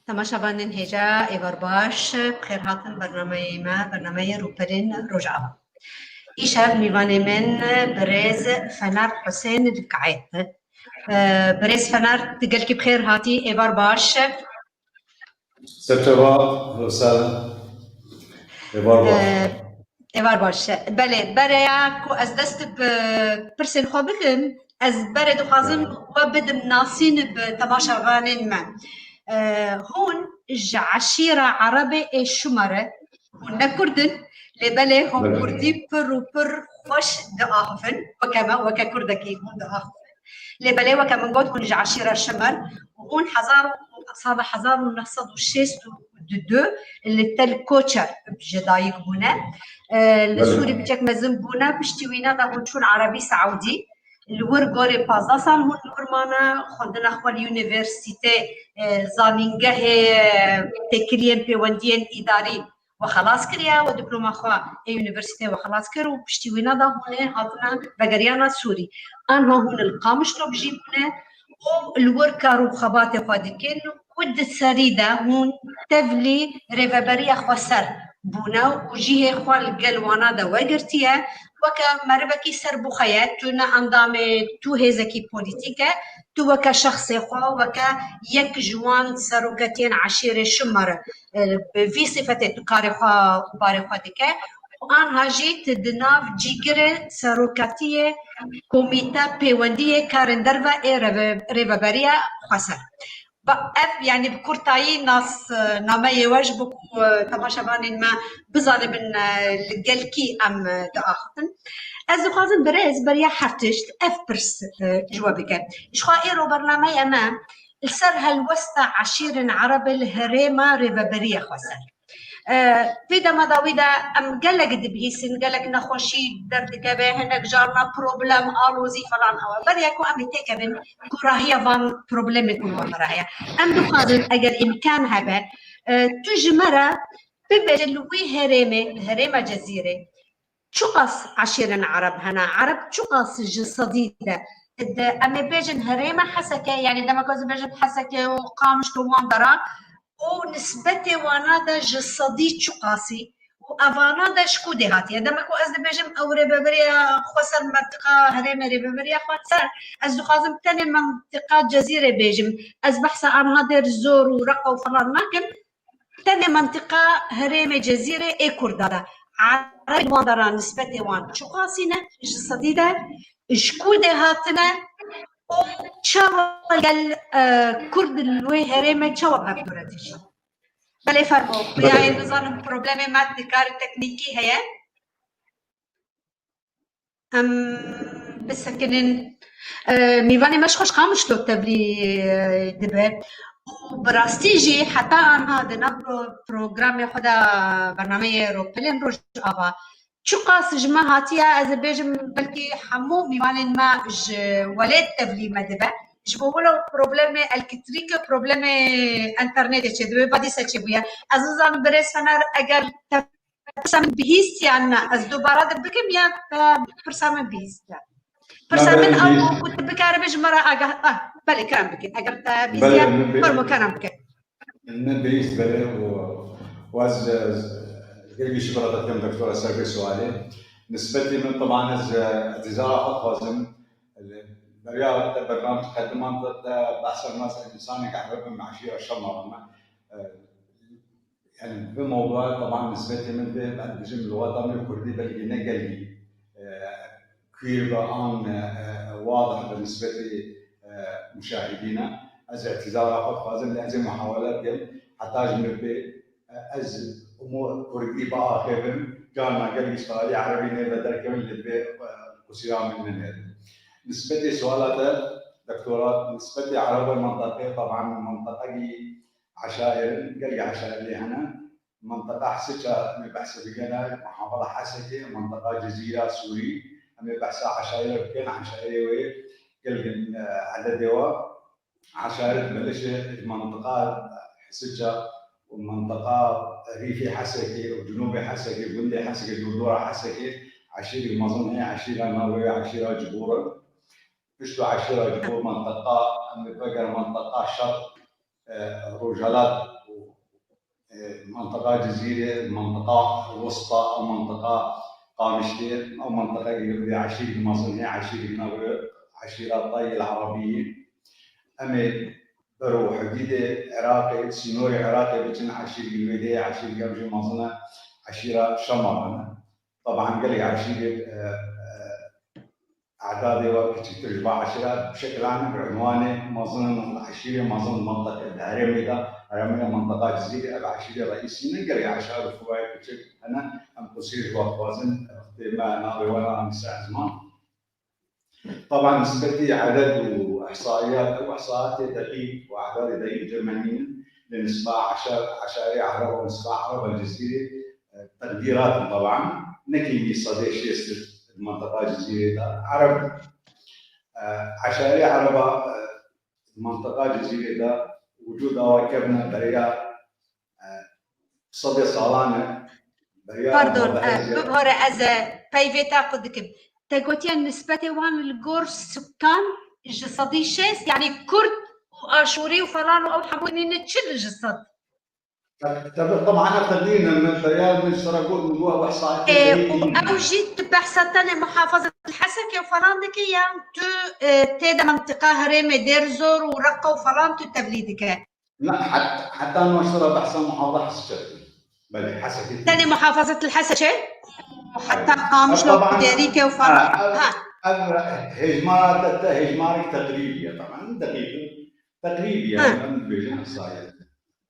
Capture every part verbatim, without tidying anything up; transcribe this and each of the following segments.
Temaşevanên hêja, êvar baş, bi xêr hatin bernameyê me, bernameyê Rûpelên Rojava. Îşev mîvanê min birêz Fener Husên Dikaet. Ee, Birêz Fener, tu gelkî bi xêr hatî, êvar baş. Serçava, Rosal, êvar baş. Ee, Êvar baş. Belê, bereya ku ez dest bi pirsên xwe bikim, ez berê dixwazim we bidim nasîn bi temaşevanên me. Ee, hûn ji eşîra Erebê ê Şumer e, hûn ne Kurd in, lê belê hûn Belê. Kurdî pir û pir xweş diaxivin, weke me, weke Kurdekî hûn diaxivin. Lê belê weke min got, hûn ji eşîra Şumer, hûn hezar û, sala hezar û neh sed û şêst û du li Tel Koçer ji dayik bûne. E, li Belê. Sûrî biçek mezin bûne, piştî wîna de hûn çûn Erebî Seûdî. Li wir gorê pazdeh sal hûn li wir mane, xwendina xwe li unîversîtê, e, zanîngehê, e, têkiliyên pêwendiyên îdarî we xelas kiriye, we diploma xwe ê unîversîtê we xelas kir û piştî wîna de hûn ê hatine vegeriyana Sûrî. Anha hûn li Qamişlo bijî bûne û li wir kar û xebatê xwe dikin û di serî de hûn tevlî rêveberiya xweser bûne û cihê xwe li gel wana de wegirtiye. Weke merivekî serbixwe ye, tu ne endamê tu hêzekî polîtîk e, tu weke şexsê xwe, weke yek ji wan seroketiyên eşîrê Şumer e, bi vî sifetê tu karê xwe û barê xwe dike û anha jî tu di nav cîgirê seroketiyê komîte pêwendiyê karên derve ê reve-, rêveberiya xweser. Ba, ev, yanî bi kurtayî nas, nameyê we ji bo ku, e, temaşevanên me bizanibin, e, li gel kî em, e, diaxivin. Ez dixwazim birêz beriya her tişt ev pirs, e, ji we bikim. Ji xwe êro bernameya me li ser helwesta eşîrên Ereb li herêma rêveberiya xweser. E, vê dema dawî de em gelek dibihîsin, gelek nexweşî derdikeve, hinek carna problem, alozî falan ew. Beriya ku em ê têkevin ku rahiya van problemê ku li wan me re heye. Em dixwazin eger îmkan hebe, e, tu ji me re bibêje li wî herêmê, li herêma Cezîrê, çiqas eşîrên Ereb hene? Ereb çiqas ji sedî de, de, em ê bêjin herêma Heseke, yanî dema ku ez bêjim Heseke û Qamişlo û wan dera, û nisbetê wana de ji sedî çiqasî û evana de ji ku dê hatiye? Dema ku ez dibêjim ew rêveberiya xweser, mentiqa herêmê rêveberiya xweser, ez dixwazim tenê mentiqa Cezîrê bêjim. Ez behsa anha Dêr Zor û Reqa û falan nakim. Tenê mentiqa herêmê Cezîrê ê Kurda de. Ereb wan dera nisbetê wan çiqasî ne ji sedî de, ji ku dê hatine û çawa gel, e, Kurd li wê herêmê çawa bi hev dûre dijîn? Belê, fermo. Belê. Xuya ye, nizanim problemê me dikar teknîkî heye. Em bisekinin. E, mîvanê me ji xwe ji Qamişlo tevlî, e, dibe. Û bi rastî jî heta anha di nav pro-, programê xwe de, bernameyê Rûpelên Rojava, çiqas ji me hatiye, ez ê bêjim belkî hemû mîvanên me ji welêt tevlî me dibe. Ji bo wilo problemê elektrîk, problemê enternetê çêdibe, vadîse çêbûye. Ez nizanim birêz Fener, eger te pirsa min bihîst yan ne, ez dubara de bikim ya te pirsa min bihîst e? Pirsa min ew bû ku tu bikaribî ji me re agah, ah, belê, kerem bikin. Eger te bihîstiye, fermo, kerem bikin. Min bihîst, belê, û, û ez, ez gelkî şikira te dikim doktora ser vê sualê. Nisbetî min, teban ez, e, îtîzara xwe dixwazim. Beriya te bername diqediman te, te behsa nas ez însaneke Ereb im, eşîra Şemar me. E, yanî bi mewdûa, teban nisbetê min vê, ez dibêjim, lugata min kurdî belkî ne gelkî, e, kûr be an, e, e, wadih be nisbetî, e, muşahidîna. Ez îtîzara xwe dixwazim, lê ez ê muhawele bikim. Heta ji min bê, e, ez umû kurdî biaxivim, carna gelkî ji xalî Erebî nêve derkevin, lê divê, e, qusîra min nenêrin. Nisbetê suala te, doktora, nisbetê Ereb û menteqê, teban menteqekî eşair in, gelkî eşair lê hene. Menteqa Hisica, em ê behsê bikene, muhafada Hesekê, menteqa Cezîra Sûrî, em ê behsa eşaire bikin, eşairê wê gelgin, e, ededê wa. Eşaire di Belişê, menteqa Hisica û menteqa Rîfê Hesekê û Cinûbê Hesekê, gundê Hesekê, dordora Hesekê, eşîrî mezin heye, eşîra navê wê eşîra Cibûr e. Pişt eşîra Cibûr menteqa, em ê veger menteqa Şerq, e, Rojhelat, منطقة جزيرة، منطقة وسطى، أو منطقة قامشلية، أو منطقة اللي بدي عشيرة مازن هي عشيرة ناوي، عشيرة طي العربية. أمي برو حديدة عراقي، سينوري عراقي، بتن عشيرة الويدية، عشيرة قبل مازنة، عشيرة شمرانة. طبعًا قال لي عشيرة، آه، آه، أعدادي وقت تجمع عشيرة بشكل عام بعنوان مازن العشيرة، مازن منطقة الهرمية، هرمية منطقة جزيرة، أبع عشيرة رئيسية، نقل يا عشار فوايد بشكل أنا أم قصير وخوازن، وقت ما ناضي وأنا أم ساعة زمان. طبعًا نسبتي عدد وإحصائيات، وإحصائيات دقيق وأعداد دقيق جمعنين لنسبة عشر، عشائر عرب ونسبة عرب الجزيرة، آه، تقديرات طبعًا، نكي مي صدي شيست المنطقة الجزيرة ده عرب. آه، عشائر عربة، آه، المنطقة الجزيرة ده وجود أو كبنا بريا، آه، صدي صالانة، بريا Pardon, مبارزة. Bibhore ez ê peyvê te qut dikim. Te gotiye nisbetê wan li gor sukan ji sedî şêst, yanî Kurd û Aşûrî û falan û ew hemû nîne çil ji sed. Tabii, طبعًا ev tevlî ne, min berya min ji te re got, min got, ew ihsaiyatê Ê, û ew jî tu behsa tenê muhafazet Hesekê û falan dike yan tu, e, tê de mentiqa herêmê Dêrzor û Reqa û falan tu tevlî dike? Na, het-, heta no ji te re behsa muhafaza Hesekê dikim. Belê, Hesekê. Tenê muhafazet Hesekê? Heta Qamişlo, Dêrîkê û falan. Ha, ev, Ha. ev hêjmara te, te hêjmarek teqrîbî ye, teqrîbî ye. Teqrîbî ye, Ha. em dibêjin ihsaiyat.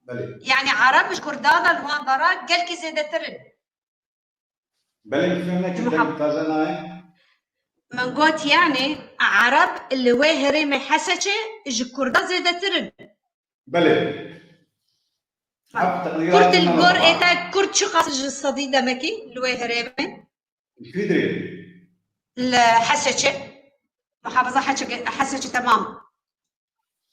Belê. Yani Arab ji Kurda de li wan dara gelkî zêdetir in. Belê, min fêm nekir, Muha- deng taze nayê. Min got, yani Arab li wê herêmê Hesekê ji Kurda zêdetir in. Belê. Ha. Ev teqdîrat Kurd li min gor ê te Kurd çiqas ji sedî demekî li wê herêmê? Li kî dirê? Li Hesekê. Muhafaza Hesekê, Hesekê temam.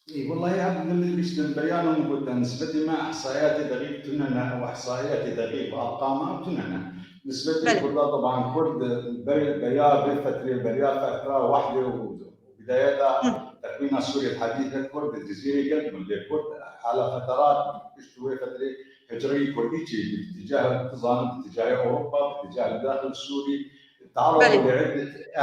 Î, wellahî, ev li min biştin, beryan min gotin, nisbetî me ihsaiyatê deqîq tune ne, ew ihsaiyatê deqîq bi arqama tune ne. Nisbetê Belê. Kurda, taban Kurd, ber-, beriya vê fetrê, beriya fetra wehdê û bidayeta Hı. tekwîna Sûriyê hedîse Kurd, Cizîrê gelek min lê Kurd, ala feterat, pişt wê fetrê hicreyî Kurdî çêbû, bi tîcah, tu zanin, bi tîcahê Ewropa, bi tîcah li daxil Sûrî, Belê. Teala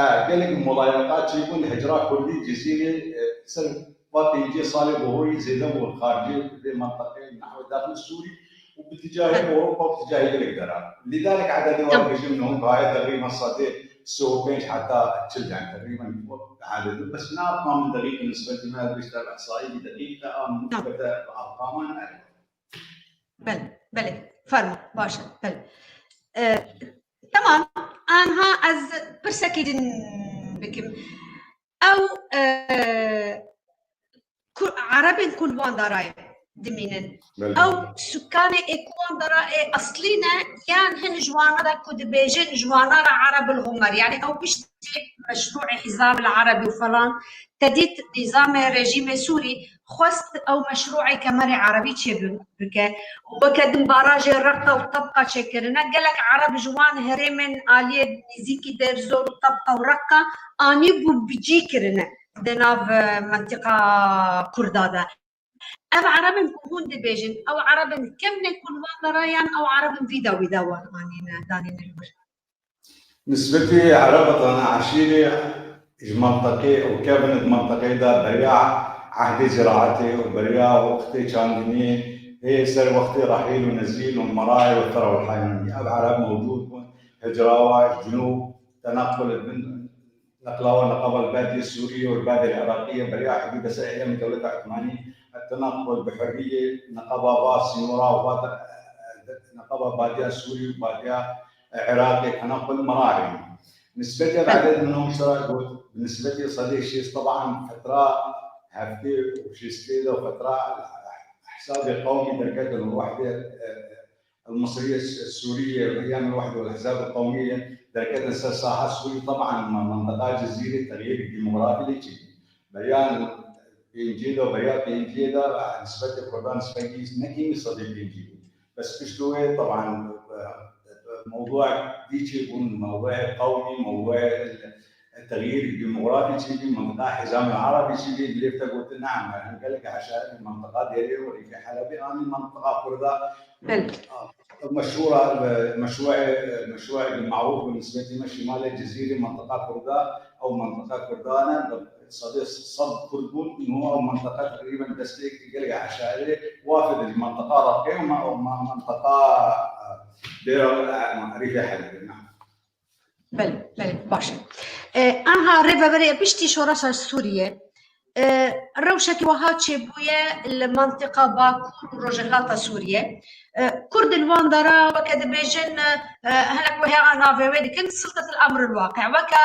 e, gelek mulayeqat çêbûn, hicra Kurdî Cizîrê, e, ser va pêncî salê bihurî zêde bû xaricê vê menteqeyê nehwe daxil Sûrî û bi tîcahê Belê. Ewropa, bi tîcahê gelek deran. Lîdalik ededê Tamam. wan bêjim nihûn gaye teqrîben sedê sê û pênc heta çil, yani teqrîben ededin. Bes ne arqamên deqîq nisbetî me bêjte ihsaî deqîq te an Tamam. nisbete bi arqaman erê. Belê, belê. Fermo, baş e. Belê. E, temam. Anha ez pirsekê din bikim. Ew, e, ku, Erebên ku li wan darayê dimînin. Belê. Ew sukanê ê ku wan darayê eslî ne, yan hin ji wana de ku dibêjin ji wana re Ereb el Xumer. Yani ew piştî meşrûê Hizab el Erebî û falan, te dît nîzamê rejîmê Sûrî xwest ew meşrûê kemerê erebî çê bi-, bike. Û weke din barajê Reqa û Tebqa çêkirine, gelek ereb ji wan herêmên aliyê nêzîkî Dêrzor û Tebqa û Reqa anî bû bicî kirine di nav, e, mentiqa Kurda de. Ev erebin ku hûn dibêjin, ew erebin kevnên ku li wan dara yan ew erebin vî dawî de wan anîne, danîne li wir? Nisbetî erebetana eşîrê ji menteqê û kevin di menteqê de beriya ehdê ziraetê û beriya wextê çandiniyê ê ser wextê rehîl û nezîl û merayê û tera û heyanî. Ev ereb mewcûd bûn, hicrawa, cunûb, tenaqul bin, neqlawa neqaba li badiyê Sûriyê û li badê Iraqiyê beriya hidû bese eyamê dewleta Osmanî, tenaqul bi hurriyê neqaba va sînora û va de-, neqaba badiya Sûrî û badiya Iraqê, tenaqul merayê. Nisbetê Belê. Eded min hûn şera got, bi nisbetê sedê şêst, teban fetra heftê û şêstê de fetra hesabê qewmî derketin û wehdê, e, المصرية السورية، أيام الوحدة والأحزاب القومية، derketin ser saha Sûrî, teban منطقة Cizîrê, تغيير demografî lê çêbû. Beriya pêncî de, beriya pêncî de, nisbetê Kurdan nisbetî nekî sedê pêncî bû. Bes piştî wê, teban, mewdûa dî çêbûn, mewdûa qewmî, mewdûa تغییر دموگرافی çêbî, mintiqa Hizamê Erebî çêbî, lê te gotin, na, em gelek eşarê mintiqa Dêrê û Rîfê Helebê anî mintiqa Kurda. Belê. Meşhûra, meşruê, meşruê bi marûf bi nisbetî me Şimalê Cizîrê mintiqa Kurda, ew mintiqa Kurda ne, sedê sed Kurd bûn, nû ew mintiqa teqrîben destê gelek eşarê wafid mintiqa Raqê û ma-, ma-, mintiqa, e, Dêra, e, Rîfê Helebê ne. Belê, belê, baş e. E, anha rêveberiya piştî şoreşa Sûriyê, e, rewşekî wiha çêbûye li mantiqa Bakur û Rojhilata Sûriyê. E, Kurd li wan dera weke dibêjin, e, hinek wê heya navê wê dikin, sultetul emr il waqi. Weke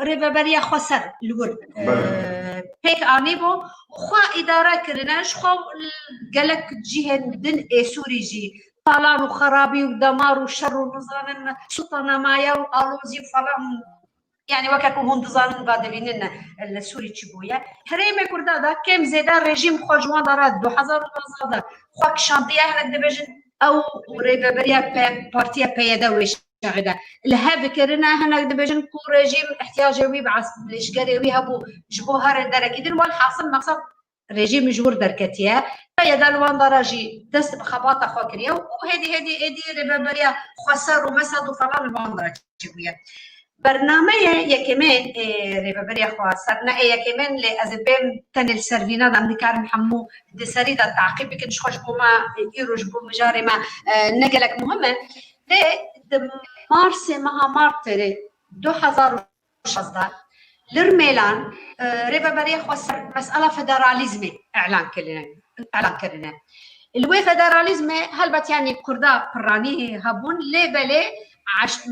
rêveberiya xweser li wir, e, Belê. pêk anîbû û xwe îdare kirine, ji xwe li gelek cihên din ê Sûrî jî talan û xerabî û demar û şer û nizanin sultanamaye û alozî û falan, yani weke ku hûn dizanin va divînin li Sûrî çi bûye. Herêmê Kurda de kêm zêde rejîm xwe ji wan dara du hezar û duwazdeh de xwe kişandiye, hinek dibêjin ew rêveberiya P-, partiya P Y D wê şerê de li hev kirine, hinek dibêjin ku rejîm ihtiyacê wî bi es-, leşkerê wî hebû ji bo here derekî din. Welhasil meqsed rejîmî ji wir derketiye. P Y D li wan dara jî dest bi xebata xwe kiriye û hêdî hêdî êdî rêveberiya xweser û mesed û falan li wan dara çêbûye. Bernameyê yekemê, ê, rêveberiya xweser, ne ê yekemên, lê ez ê bêm tenê li ser vîna de, em dikarin hemû di serî de taqîb bikin. Ji xwe ji bo me, ê, îro ji bo mijarê me, e, ne gelek muhim e. Lê di Marsê, meha Martê du hezar û şazdeh, li Rmêlan, e, rêveberiya xweser mesela federalîzmê elan kirine, elan kirine. Li wê federalîzmê helbet, yanî Kurda pirranî hebûn, lê belê eş-,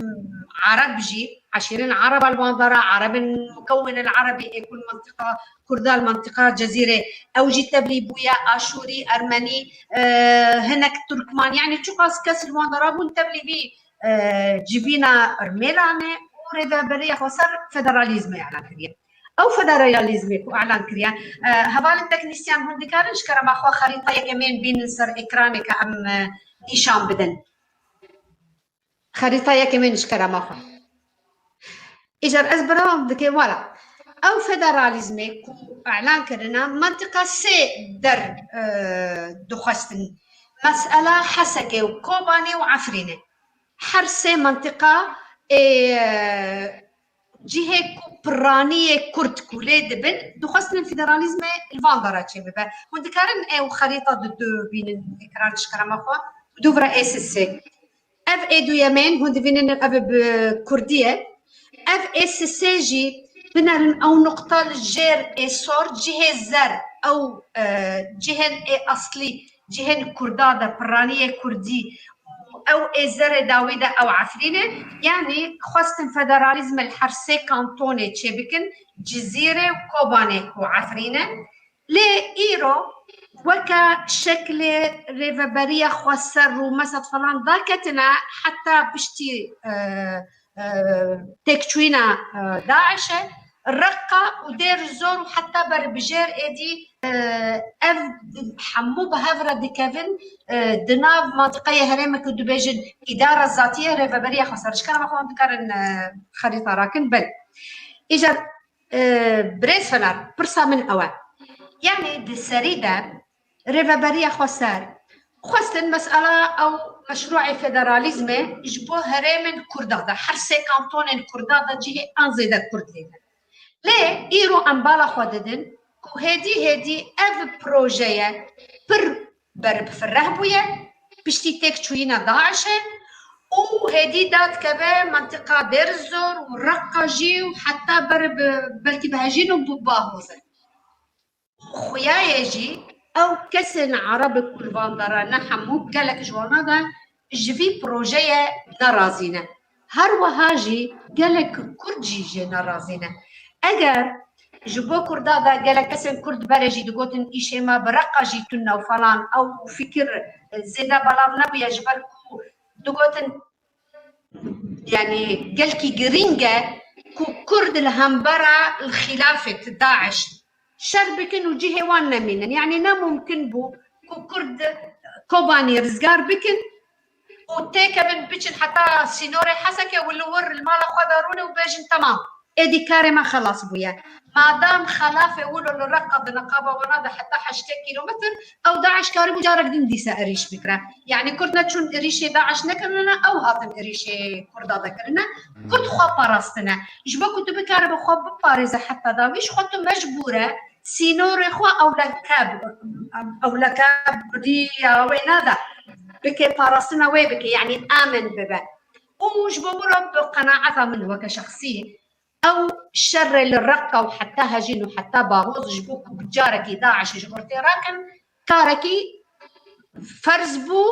Ereb jî, eşîrên Ereba li wan dara, Erebên mukewwin el Erebî ê ku li mentiqa Kurda, li mentiqa Cezîrê, ew jî tevlî bûye, Aşûrî, Ermenî, e, hinek Turkman, yanî çiqas kes li wan dara bûn tevlî vî, e, civîna Rmêlanê û rêveberiya xweser federalîzmê elan kiriye. Ew federalîzmê ku elan kiriye, e, hevalên teknîsyen hûn dikarin ji kerema xwe xerîta yekemên bînin ser ekranê ke em, e, nîşan bidin. Xerîta yekemên ji kerema xwe. Îcar ez berdewam dikim, wala. Ew federalîzmê ku elan kirine, mentiqa sê der, e, dixwestin. Mesela Hesekê û Kobanê û Efrînê. Her sê mentiqa, ê, cihê ku pirraniyê Kurd ku lê dibin, dixwestin federalîzmê li van dara çêbibe. Hûn dikarin ew xerîta di du bînin ekran ji kerema xwe? Dûvra ê sisê. Ev ê duyemên, hûn divînin ev bi Kurdî ye. Ev ê sisê jî binerin ew nuqta li jêr ê sor cihê zer, ew, e, cihên ê eslî, cihên Kurda de, pirraniyê Kurdî, ew ê zerê dawî de ew Efrîn e. Yanî xwestin federalîzmê li her sê kantonê çêbikin, Cizîrê, Kobanê û Efrîn e. Lê îro weke şeklê rêveberiya xweser û mesed falan daketine heta piştî, e, e, têkçûyîna, e, DAIŞ'ê, Reqqa û Dêr Zor û heta ber bi jêr êdî, e, ev hemû bi hev re dikevin, e, di nav mantiqeyê herêmê ku dibêjin îdara zatiyê rêveberiya xweser. Ji kerema xwe hûn dikarin, e, xerîta rakin. Belê. Îcar, e, birêz Fener, pirsa min ew e. Yanî di serî de rêveberiya xweser xwestin mesela ew meşruê federalîzmê ji bo herêmên Kurda de, her sê kantonên Kurda de cihê an zêde Kurd lê ne. Lê îro em bala xwe didin ku hêdî hêdî ev projeye pir ber bi fireh bûye, piştî têkçûyîna DAIŞ'ê û hêdî dadikeve mentiqa Dêr Zor û Reqqa jî û heta ber bi, belkî bi hejîn û bi Bahozê. Xuyayê jî ew kesên Ereb ku li van dara ne hemû, gelek ji wana de ji vî projeyê nerazî ne. Her wiha jî gelek Kurd jî jê nerazî ne. Eger ji bo Kurda de gelek kesên Kurd berê jî digotin îşê me bi Reqqa jî tune û falan, ew fikir zêde belav nebûye, ji ber ku digotin, yanî gelkî girîng e ku Kurd li hembera li xîlafê DAIŞ şer bikin û cihê wan nemînin. Yanî ne mumkin bû ku Kurd Kobanî rizgar bikin û têkevin biçin heta sînorê Hesekê û li wir li mala xwe de rûne û bêjin temam. Êdî karê me xelas bûye. Madam xelafê wilo li Reqa di niqaba wana de heta heştê kîlometr, ew DAIŞ karibû carek din dîse êrîş bikire. Yanî Kurd neçûn êrîşê DAIŞ nekirine, ew hatin êrîşê Kurda de kirine. Kurd xwe parastine. Ji bo ku tu bikaribe xwe biparêze heta dawî, ji xwe tu mecbûr e sînorê xwe ewleke, ewleke Kurdî ya wê nade, bike parastina wê bike, yanî amin bibe. Û ji bo min re bi qenaeta min weke şexsî, ew şerê li Reqa û heta Hejîn û heta Bahoz ji bo ku bi carekî DAIŞ ji ortê rakin, karekî ferz bû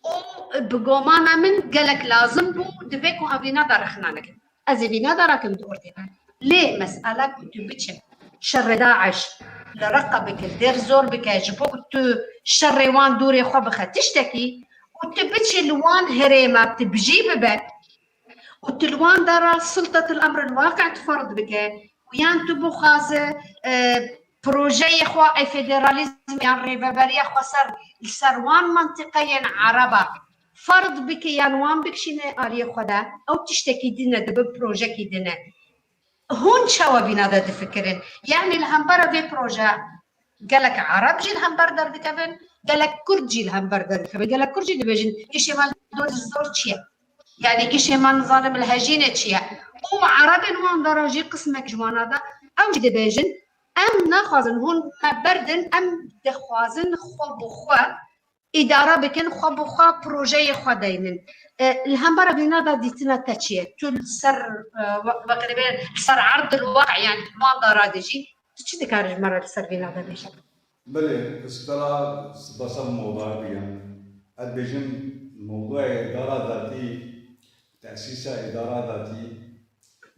û bi gomana min gelek lazim bû, divê ku ev vîna de rexna nekin. Ez ê vîna de rakim di ortê de. Lê mesele ku tu biçe şerê DAIŞ li Reqa bike, li Dêr Zor bike, ji bo ku tu şerê wan dûrê xwe bixe tiştekî û tu biçe li wan herêma tu bijî bibe û tu li wan dara sultetil emril waqi tu ferd bike û yan tu bixwaze, e, projeyê xwe ê federalîzm yan rêveberiya xwe ser, li ser wan mentiqeyên ereba ferd bike yan wan bikişîne aliyê xwe de, ew tiştekî din e, dibe projekî din e. Hûn çawa vîna de difikirin? Yanî li hembera vê proje gelek Ereb jî li hember derdikevin, gelek Kurd jî li hember derdikevin. Gelek Kurd jî dibêjin, îşê me li Dêr Zor çi ye? Yanî îşê me nizanim li Hejînê çi ye? Û Erebên wan dara jî qismek ji wana de, ew jî dibêjin, em naxwazin hûn me berdin, em dixwazin xwe bi xwe îdare bikin, xwe bi xwe projeyê xwe deynin. E, li hembera vîna de dîtina te çi ye? Tu li ser, e, we-, wekî dibê li ser erdil waqi, yanî wan dara de jî, tu çi dikarî ji me re li ser vîna de bêjî? Belê, spera, spasa mewdûa bûye. Ez dibêjim, mewdûa îdara datî, tesîsa îdara datî,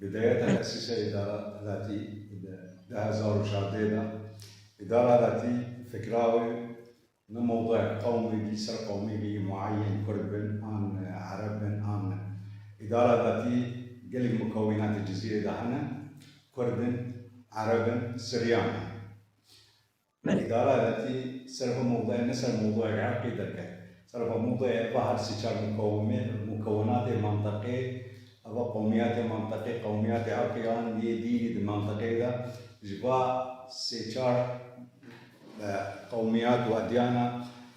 bidayeta tesîsa îdara datî, di du hezar û şardeh de, îdara datî fikra wê ne mewdûa qewmekî ser qewmekî muayyen, Kurd bin, an Ereb bin, an îdara datî gelek mukewînatê Cizîrê de hene, Kurd in, Ereb in, Siryan in. Îdara datî ser vê mewdûa, ne ser mewdûa irqî derket. Ser vê mewdûa eva her sê çar mukewimê, mukewinatê mentiqê, eva qewmiyatê mentiqê, qewmiyatê irqî yan yê dînî di mentiqê de, ji va sê çar, e, qewmiyat û edyana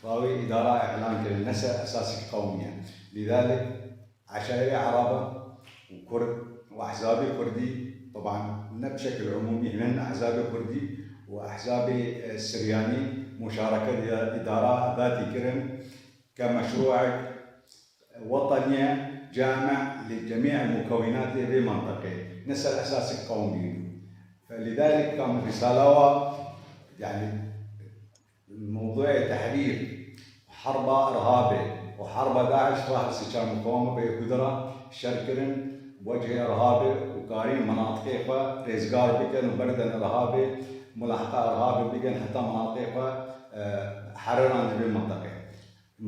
rawê îdara îlan kirin, ne ser esasî qewmî ye. Lîdalik, eşaîrê Ereb û Kurd û ehzabê Kurdî, teban ne bi şekil umûmî, hin ehzabê Kurdî û ehzabê, e, Siryanî muşareke di îdara datî kirin ke meşrûek wetenî ye, cami li cemî mukewînatê vê mentiqê, ne ser esasê qewmî. Felîdalik kam risala wa, yanî, mewdûê tehrîr, herba irhabê û herba DAIŞ ra her sê çar muqawime bi yekû de re şer kirin, wecihê irhabê û karîn menatiqê xwe rêzgar bikin û berdin irhabê, mulahqa irhabê bikin heta menatiqê xwe, e, heriran di vê mentiqê.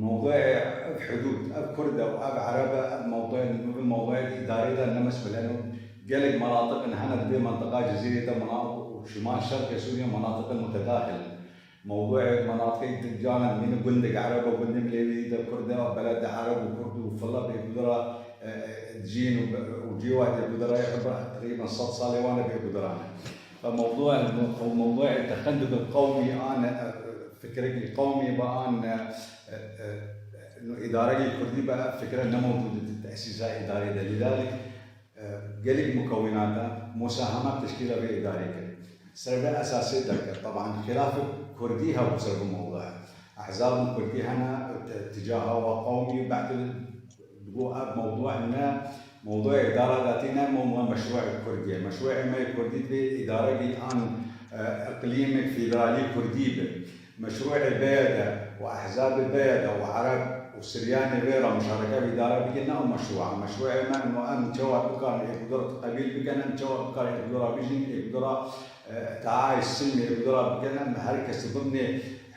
Mewdûê ev hudûd, ev Kurd e û ev Ereb e, ev mewdûê, ev mewdûê îdarê de ne mesûl e. Gelek menatiq in hene di vê mentiqa Cizîrê de, menatiq û şimal şerqê Sûriyê menatiqê mutedaxil in. Mewdûê menatiqê di cana mîne gundek Ereb e, gundê milê wî de Kurd e, beled de Ereb û Kurd û fila bê gudira, e, e, dijîn û, û cîwa tê gudira, ya teqrîben sed salê wan e bê gudira ne. Fe mewdûê, mewdûê texenduk qewmî an, e, fikrekî qewmî be an, e, e, e, îdarekî Kurdî be, ev fikre ne mewcûd e di tesîsa îdarê de. Lîdalik, e, gelek mukewînata musahema teşkîla vê îdarê kir. Ser vê esasê derket. Teban xîlafê Kurdî hebû ser vê mewdûa. Ehzabên Kurdî hene, ti-, ticaha wa qewmî, behdil digo ev mewdûa ne, mewdûa îdara datî ne, mewdûa meşrûa Kurdî ye. Meşrûa me Kurdî divê îdarekî an, e, iqlîmek federalî Kurdî be. Meşrûê B Y D û ehzabê B Y D û Ereb û Siryanê vê re muşareke bi îdare bikin, ne ew meşrû e. Meşrûê me ino em çawa bikarin êkudira qebîl bikin, em çawa bikarin êkudira bijîn, êkudira, e, teayê silmê êkudira bikin, em her kes dimnê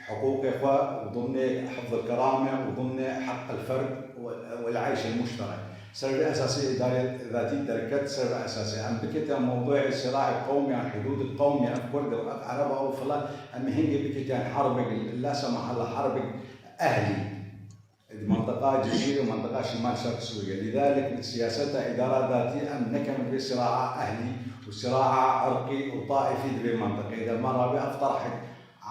hiqûqê xwe û dimnê hifzil kerame û dimnê heqil ferd û, û el-eyşil muşterek. Ser vê esasê îdarê zatî derket, ser vê esasê. Em biketiyan mewdûê silahê qewmî yan hudûdê qewmî, ev Kurd e, ev Ereb e, ew filan, em hingê biketiyan herbek, la semaha li herbek ehlî. Di mentiqa Cizîrê û mentiqa Şimal Şerq Sûriye. Lîdalik li siyaseta îdara datî em nekemin vê sira'a ehlî û sira'a irqî û taifî di vê mentiqê de. Me rabê ev terhek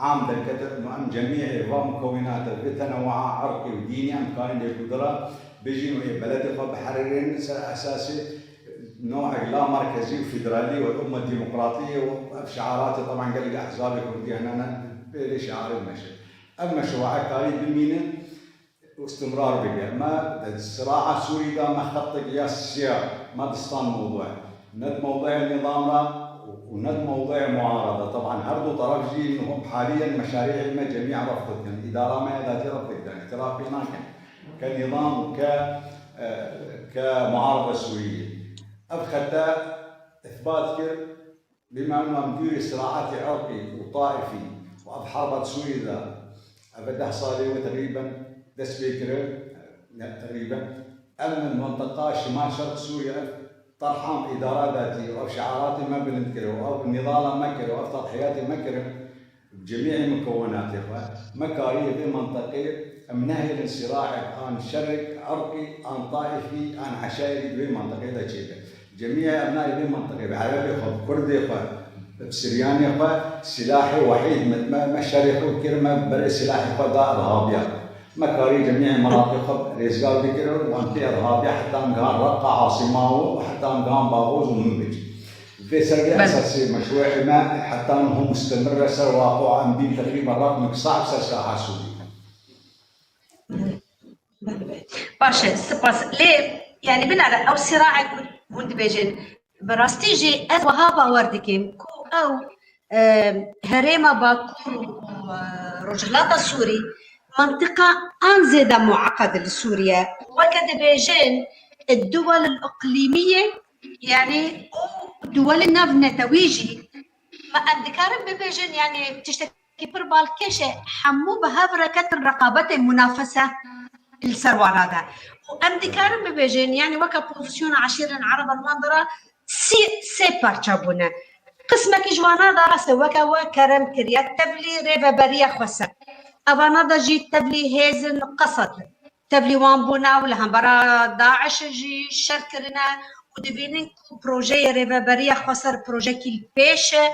am derkete û em cemî va mukewînate vê tenewu'a irqî û dînî em karin lê gudira bijîn û ê beledê xwe biherêrin ser esasê new'ek la merkezî û federalî û ummet demokratî û ev şiaratê teban gelek ehzabê kurdî hene ne pêrê şiarê meşe. Ev meşru'a karî bimîne û istimrar bike. Me di sira'a Sûrî de me xetek ya siyah, me distan mewdu'ê. Ne di mewdu'ê nîzam re û ne di mewdu'ê muarada. Teban her du teref jî niho haliyen meşarî'ê me cemî refd dikin. Îdara me ya datî refd dikin. Îtiraf pê nakin. Ke nîzam û ke, e, ke muarada Sûrî. Ev xete îsbat kir, Bima û em dûrê siraetê irqî û taifî û ev herba di Sûriyê de, ev deh salê wê teqrîben dest pê kire, ne, teqrîben. Em li mentiqa Şimal Şerq Sûriye ev terhan îdara datî û ev şiaratê me bilind kir û ev nîdala me kir û ev tedhiyatê me kirin, bi cemî mukewinatê xwe, me kariye vê mentiqê, em nehêlin siraek an şerek irqî, an taifî, an eşairî di vê mentiqê de çêbe. Cemî em nayê vê mentiqê, bi erebê xwe, bi kurdê xwe, bi siryanê xwe, silahê wehîd me, me, me şerê xwe kir, me berê silahê xwe da irhabiya. Me karî cemî menatê xwe rêzgar bikirin û em tê irhabiya heta em gihan Reqa, Asîma û heta em gihan Baboz û Minbic. Vê ser vê Belê. esasê meşruê me heta niho mustemir e ser waqo em bîn teqrîben raqmek sa'b ser saha Sûrî. Baş e, spas. Lê, yani, binare ew siraek hûn dibêjin. Bi rastî jî ez wiha bawer dikim ku ew, e, herêma Bakur û, e, Rojhilata Sûrî mentiqa an zêde mueqed li Sûriye. Weke dibêjin, الدول الإقليمية، yani, û duwelê navnetewî jî, me em dikarin bibêjin, yani, tiştek Kî pir balkêş e, hemû bi hev re ketin reqabetê, munafese li ser wana de. Û em dikarin bibêjin, yani weke pozisyona eşîrên Ereb li wan de re sê, sê parça bûne. Qismekî ji wana de rast e, weke we kerem kiriye, tevlî rêveberiya xweser. Evana de jî tevlî hêzin qesed. Tevlî wan bûne û li hembera DAIŞ jî şer kirine û dibînin ku projeyê rêveberiya xweser projekî li pêş e.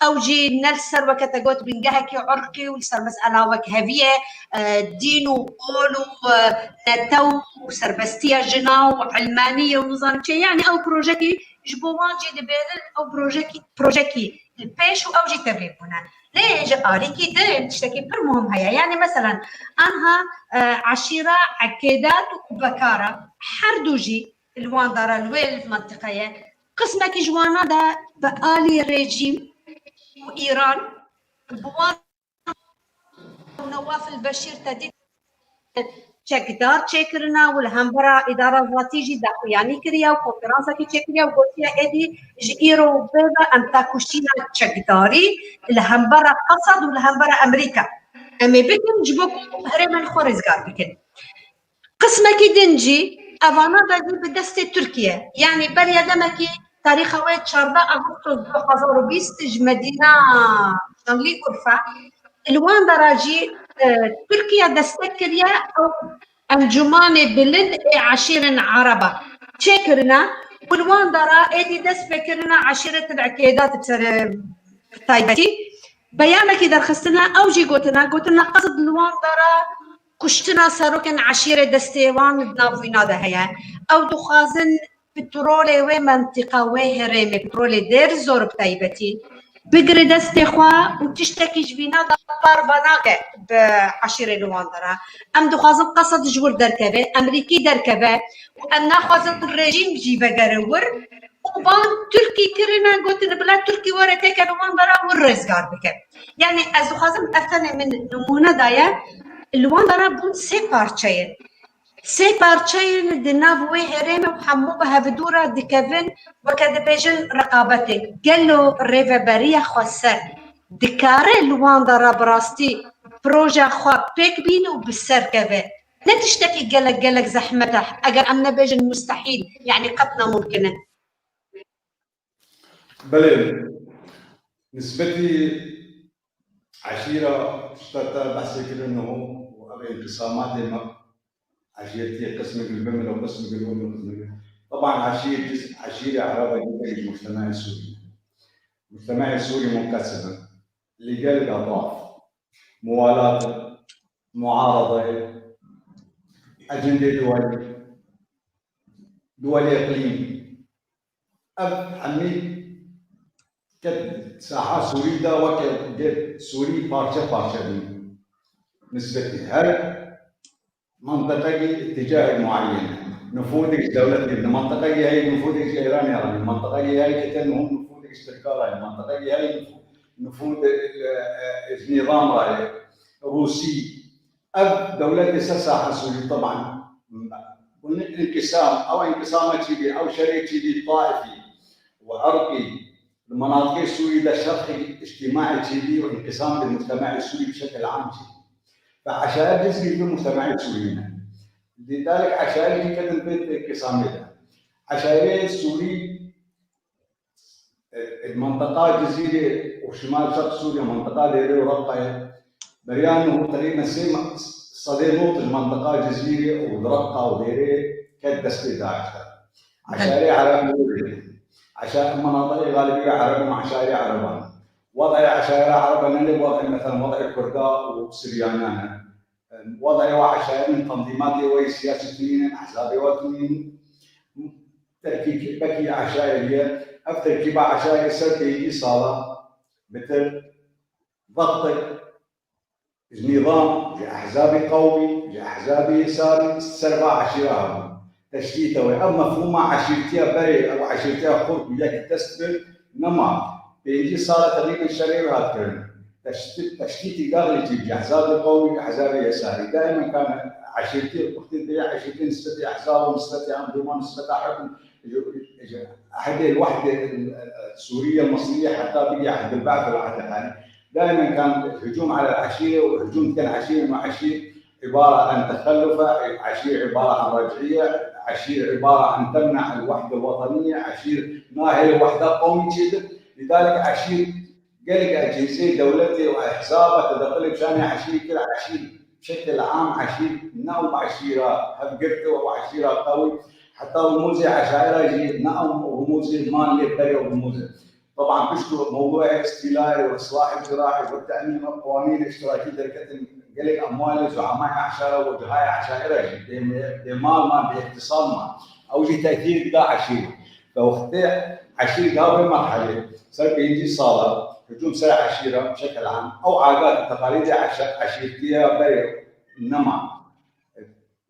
Ew jî ne li ser weke te got bingehekî irqî û li ser mesela wek hevî ye, e, dîn û ol û, e, netew û serbestiya jina û ilmaniyê û nizam çi. Yani ew projekî ji bo wan jî dibêrin ew projekî, projekî li pêş û ew jî tevlî bûne. Lê ji alîkî din tiştekî pir muhim heye. Yani, meselen, anha, e, eşîra Ekêdat û Bekara her du jî li wan dara li wê mentiqe ye. Qismekî ji wana de bi alî rejîm û Îran bi wan Newaf el-Beşîr tedît çekdar çêkirine û li hembera îdara zatî jî daxuyanî kiriye û konferansekî çêkiriye û gotiye, êdî ji îro ve ve em tekoşîna çekdarî li hembera Qesed û li hembera Amerîka em ê bikin ji bo ku herêmên xwe rêzgar bikin. Qismekî din jî evana de jî bi destê Tirkiye, yanî beriya demekî tarîxa wê çardeh Ağustos du hezar û bîst ji Medîna Şanlıurfa, li wan dara jî, e, Tirkiye destek kiriye ew encûmanê bilind ê eşîrên Ereba çêkirine û li wan dara êdî dest pê kirine eşîretên Ekêdat bi ser, e, bi taybetî beyanekî derxistine, ew jî gotine, gotine qesd li wan dara kuştina serokên eşîrê destê wan di nav wîna de heye. Ew dixwazin petrolê wê mentiqa, wê herêmê, petrolê Dêr Zor bi taybetî, bigire destê xwe û tiştekî ji vîna de parve nake bi eşîrê li wan de re. Em dixwazin Qesed ji wir derkeve, Emerîkî derkeve û em naxwazin rejîm jî vegere wir û ban Tirkî kirine, gotin bila Tirkî were têkeve wan de re wir rêzgar bike. Yani ez dixwazim ev tenê min nimûne daye, li wan de re bûn sê parçeyên. Sê parçeyên di nav wê herêmê û hemû bi hevdû re dikevin, weke dibêjin reqabetê. Gelo rêveberiya xweser dikare li wan de re bi rastî proja xwe pêk bîne û bi ser keve? Ne tiştekî gelek, gelek zehmet e, eger em nebêjin mustehîl, yanî qet namumkin e. Belê, nisbetî eşîra tişta te behsê kirin niho û ev înqisamatê me عشيرتي قسمك البمل وقسمك البمل وقسمك البمل. طبعًا عشير جزء، عشيرة عربة جزء من المجتمع السوري. المجتمع السوري منقسم لقلق أطراف، موالاة، معارضة، أجندة دول، دول إقليم. Ev hemî ket saha Sûrî de weke gel Sûrî parçe parçe bû. Nisbetî her منطقه اتجاه معين. نفوذ دولتي، منطقه هي نفوذ ايران، يعني منطقه هي كتن هم نفوذ تركا، منطقه هي نفوذ نظام روسي. Ev dewletê ser saha Sûrî, teban, انقسام، ew انقسام çî bî, ew şerê çî bî, taifî û irqî, li مناطقê Sûrî de şerqî اجتماعي çî bî û انقسام di mujtema'ê Sûrî bi şekil am çî bî. Ve eşayer cizgî bi mujtema'ê Sûrî ne. Lîderek eşayer jî kedin pê انقسامê de. Eşayerê Sûrî, e, e, منطقه Cizîrê û şimal şerq Sûrî, منطقه Dêrê û Reqayê, beriya niho teqrîben sê me-, sedê not ji منطقه Cizîrê û Reqa û Dêrê ket destê DAIŞ de. Eşayerê Ereb Eşa-, مناطقê galibî Ereb û eşayerê Ereban. وضعê eşayera Ereba ne lê وضعê, mesela, وضعê Kurda û Siryaniyan e. وضعê wa eşayerin تنظيماتê wa yê siyasî tunînin, ehzabê wa tunînin. Terkîb-, belkî eşayerî ye. Ev terkîba eşayerî ser pêncî sala bitir ضغطek ji nîzam, ji ehzabê qewmî, ji ehzabê yesarî ser va eşîra hebû. Teştîte wê. Ev mefhûma eşîrtiya berê, ev eşîrtiya xurt bû yek dest bi nema. Pêncî sala teqrîben şerê wê hat kirin. Teştî-, teştîtî daxilî çî bû, ehzabê qewmî, ehzabê yesarî. Daimen kan eşîrtiyê xurtî bê, eşîrtiyê nisbetê ehzab û nisbetê endûman, nisbeta hukm, ji, ji ehdê wehdê Sûriye Misriye heta bigê ehdê Be'th û ehdê Halî. دائما كان هجوم على العشيرة، وهجوم كان عشيرة مع عشير عبارة عن تخلف، عشير عبارة عن رجعية، عشير عبارة عن تمنع الوحدة الوطنية، عشير ناهل وحدة قومية. لذلك عشير gelek ecêzê dewletê û ehzaba tedexulê bi şanê eşîrê kir, eşîr bi şekil am eşîr ne ew eşîra hevgirtî û ew eşîra qewî, heta rumûzê eşaira jî ne ew rumûzê man lê berê rumûzê. طبعا pişt ku mewduê îstîlayê û îslahê ciraî û temîm ew qewanînê îştirakî derketin gelek emwalê zuemayê eşara û cihayê eşaira jî bê, bê mal man, bê îktisad man. Ew jî tesîr dida eşîrê. Ve wextê eşîr gavê merhelê ser pêncî sala hicûm ser eşîra bi şekil am, ew adat û teqalîdê eşe-, eşîrtiye berê nema.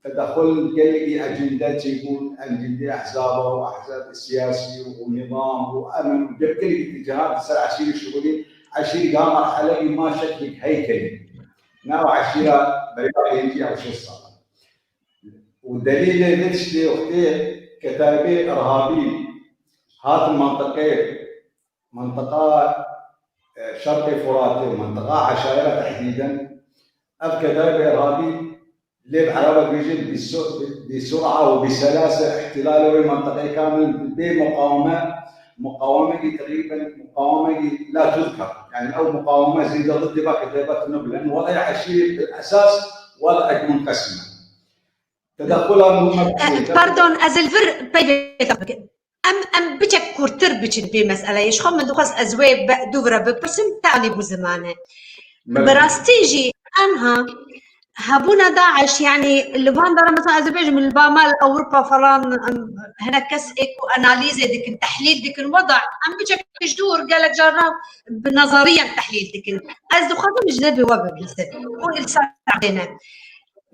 Tedexul gelekî ecinde çêbûn, ecindê ehzaba û ehzab siyasî û nîzam û emin û gelekî îtîcahat ser eşîrê şixulî, eşîr ga merheleyî ma şeklek heykelî. Nav eşîra berê pêncî ew şeş sala. û delîlê vê tiştê wextê ketaybê irhabî hatin منطقه, منطقه, e, şerqê Furatê, منطقه eşaira tehdîden, ev ketaybê irhabî lê bi ereba dibêjin بسرعة وبسلاسة احتلال wê منطقه kamil bê muqaweme, muqawemekî teqrîben muqawemekî لا تذكر. Yani ew muqaweme zêde li têba kitêba tune bilen. وضعê eşîrê bi esas وضعek منقسم e. Tedexula muhîm e. Eh, pardon, ez li vir peyvê te bikim. Em, em biçek kurtir biçin vê meseleyê. Ji xwe min dixwest ez wê be-, dû vira bipirsim, te anî bû zimanê. Bi rastî jî anha hebûna DAIŞ, yanî li van dara, mesela ez dibêjim li ba me li Ewropa falan, em, hinek kes ê ku analîzê dikin, tehlîl dikin, weda em biçek ji dûr gelek carna bi nezeriyan tehlîl dikin. Ez dixwazim ji vê we bibihîsim. Û li ser ne.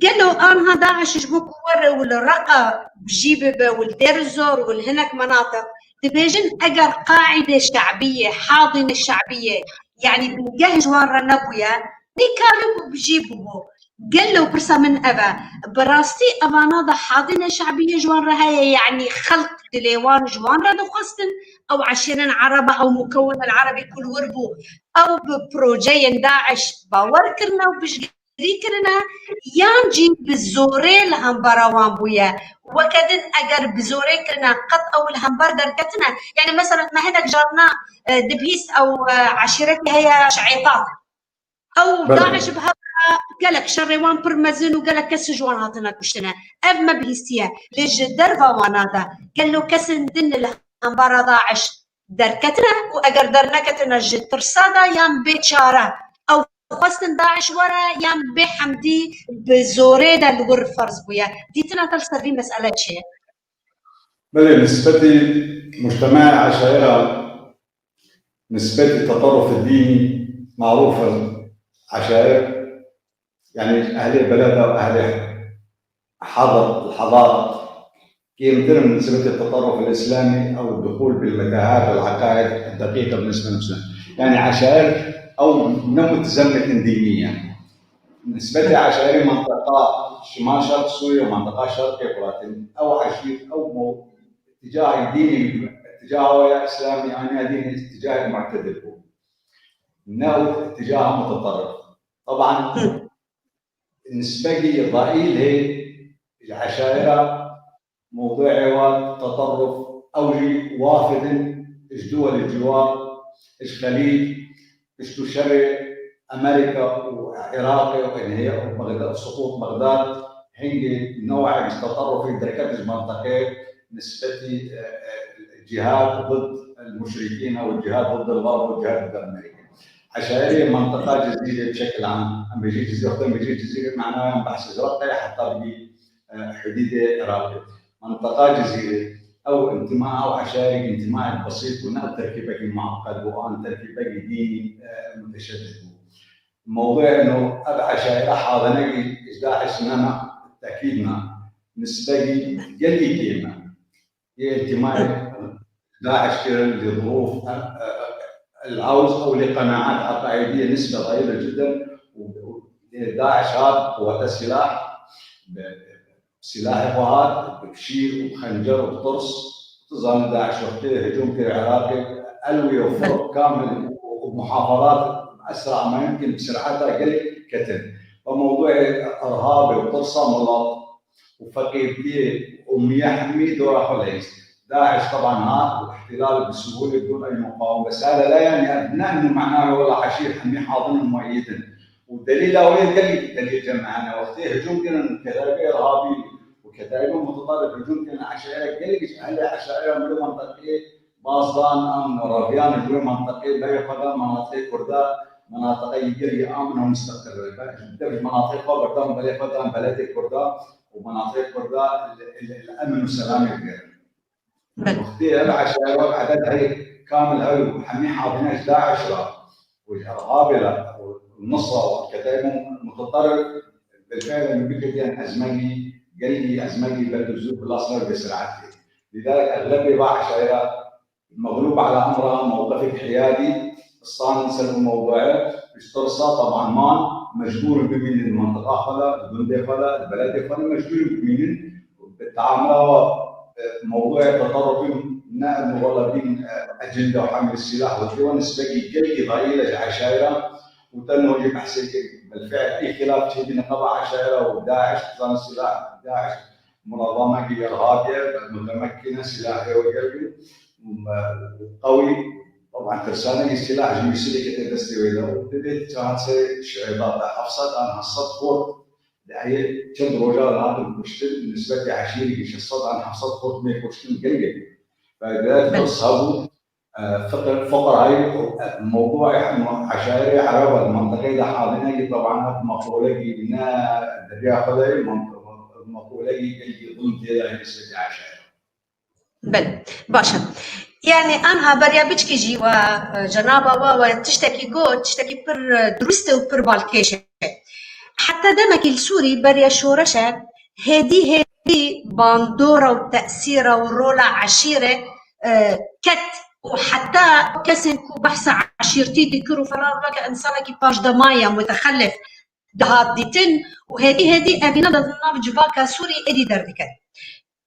Gelo anha DAIŞ ji bo ku were û li Reqa bijî bibe û li Dêr Zor û li hinek menatiq, dibêjin eger qaîde şe'biyê, hadîne şe'biyê, yanî bingeh ji wan re nebûye, nîkarîbû bijî bibû. Gelo pirsa min ev e, bi rastî evana de hadîne şe'biyê ji wan re heye, yanî xelq dilê wan ji wan re dixwestin, ew eşîrên ereba, ew mukewin el erebî ku li wir bû, ew bi projeyên DAIŞ bawer kirine û piştgirî kirine, yan jî bi zorê li hembera wan bûye? Weke din eger bi zorê kirine, qet ew li hember derketine? Yani mesela me hinek carna, e, dibihîst ew, e, eşîretê heye Şeîtat. Ew DAIŞ bi hev re gelek şerê wan pir mezin û gelek kes ji wan hatine kuştine. Ev me bihîstiye. Lê ji derva wana de gelo kesên din li hembara DAIŞ derketine û eger derneketine ji tirsa de yan bê çare? Ew xwestin DAIŞ were yan bê hemdî bi zorê de li wir ferz bûye? Dîtina te li ser vî mesele çi ye? Belê, nisbetî mujtema eşayera, nisbetî teterruf dînî, marûf el eşayer, yani ehlê beleda û ehlê hadar, hadara, kêmtir in nisbetî teterruf el îslamî ew duxûl bil metahaf el eqaid el deqîqa binisbe nefsine. Yani eşayer ew ne mutezemmetin dînî ye. Nisbetê eşayerê menteqa şimal şerq Sûriye û menteqa şerqê Firatê, ew eşîr, ew mo-, îtîcahê dînî, îtîcaha we ya îslamî, aniya dînî îtîcahê mu'tedil bû. Ne ew îtîcaha muteterrif. Teban, nisbegî daîl hê ji eşayera mewduê wa teterruf, ew jî wafid in ji duwelê ciwar, ji Xelîc, piştû şerê Amerîka û Iraqê û enhiya û Bexda, suqût Bexdad, hingê new'ê ji teterrufê derket ji menteqê nisbetî, e, e, cihad ضد المشركين û cihad ضد الغرب û cihad ضد Amerîka. Eşayerê menteqa Cizîrê bi şekil am, em bêjî Cizîr, wexta em bêjî Cizîrê, manayan behsê Iraqê heta bigî e, hudûdê Iraqê. Menteqa Cizîrê, ew întima, ew eşayerek întimayek besît bû, ne ew terkîbekî mueqqed bû, an terkîbekî dînî, e, muteşeddid bû. Mewduê eno, ev eşayera hadinekî ji DAIŞ ne, ne, tekîd ne, nisbekî gelî kêm e. Yê întimayê DAIŞ kirin li zurûf, e, e, e, el-awz ew lê qenaet eqaidiyê nisbe dayîl e cidden û, û lê DAIŞ hat quwete silah, bi, bi silahê xwe hat, bi şîr û xencer û tirs. Tu zanî DAIŞ wextê hicûm kir Iraqê, elwî û Furq kamil û, û muhafadat esra ma yumkin bi sir'eta gelek ketin. Ve mewduê irhabê û tirsa milat û feqîrtiyê û miye hemî dora xwe leyîst. DAIŞ teban hat û îhtilal bi suhûlê bidûn ey muqawim. Bes hela la, yani, ne inu mena wela eşîr hemî hadin û mueyyid in. Û delîla wê gelek delîl cem hene. Wextê hicûm kirin ketaîbê irhabî û ketaîbê muteterrif hicûm kirin eşaire, gelek ji ehlê eşaire min li menteqeyê baz dan, em reviyan ji wê menteqê berê xwe dan menatiqê Kurda, menatiqe yî gelî amin û mustaqil be. Ji dev ji menatiqê xwe berdan berê xwe dan beledê Kurda û menatiqê Kurda li, li, li emin û selamê digerin. Belê. Wextê ev eşaye wek eded hey kamil hey û hemî hadine ji DAIŞ re û ji Erhabê re û Nusra û Ketaîb Muteterrif, bilfe'l em biketiyen ezmegî, gelgî ezmegî belkî zû bilas ne bi sir'etê. Lîderek eglebê va eşaye re مغلوب على أمرها، موقفك حيادي، ستان سەر ew mewduê, ji tirsa, teban man, mecbûr in bimînin li mentiqa xwe de, li gundê xwe de, li beledê xwe de mecbûr in bimînin. Bi teamula we, e, mewduê teterrufî ne, em wela bîn, e, ecinde û hamil silah wekî we nisbekî gelkî dayî le ji eşayra û tenho jî behsê kir. Belfe'l îxtilaf çêbîne nava eşayra û DAIŞ, dizan silah, DAIŞ منظمة جير هادية متمكنة سلاحي وقلبي قوي. طبعا ترسانة السلاح جميسري كتير دستي ويدا وبديت كانت سي شعيبات حفصة عن حصة فورت. لأي كم رجال هذا المشكل بالنسبة لعشيري شصت عن حفصة فورت ميكوشكين قلبي. فبدأت أصحابه Fiqir, fiqir hay, mewduê eşayerê ereba li mintaqeyê de hadine ki, teban ev meqolekî ne derya xwe de ye, meqolekî gelkî din tê de hêsê eşayerê. Belê, baş e. Yani anha beriya biçkî jî we, e, cenaba we, we tiştekî got, tiştekî pir, e, dirust e û pir balkêş e. Heta demekî li Sûrî beriya şoreşe hêdî hêdî bandora û tesîra û rola eşîrê, e, ket û heta kesên ku behsa eşîrtî dikir û falan weke însanekî paşdemaya mutexelif dihat dîtin û hêdî hêdî evîna di nav civaka Sûrî êdî derdiket.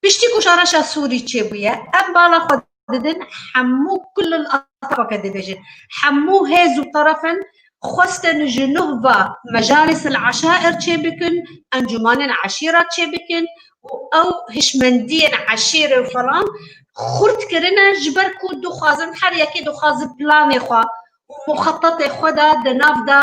Piştî ku şoreşa Sûrî çêbûye, em bala xwe didin hemû kullil atafeke dibêjin. Hemû hêz û terefin xwestin ji nuh ve mecalis el eşair çêbikin, encûmanên eşîra çêbikin û ew hişmendiyên eşîrê û falan xurt kirine, ji ber ku dixwazin, her yekê dixwaze planê xwe û muxetetê xwe de di nav de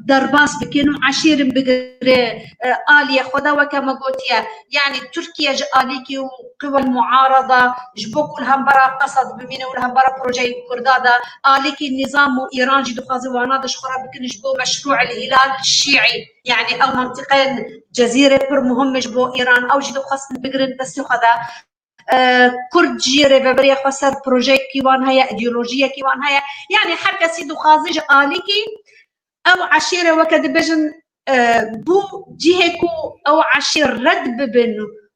derbas bikin û eşîrin bigire, e, aliyê xwe de, weke me gotiye. Yanî Tirkiye ji alîkî û qiwel muarada ji bo ku li hembera Qesed bimîne û li hembera projeyên Kurda de alîkî nîzam û Îran jî dixwaze wana de ji xwe re bikin ji bo meşrû el Hîlal Şîî. Yanî ew mentiqeyên Cezîrê pir muhim e ji bo Îran, ew jî dixwestin bigirin destê xwe de. E, Kurd jî rêveberiya xwe ser projeyekî wan heye, îdeolojiyekî wan heye. Yanî her kesî dixwaze ji alîkî ew eşîre weke dibêjin, e, bû cihê ku ew eşîr red bibin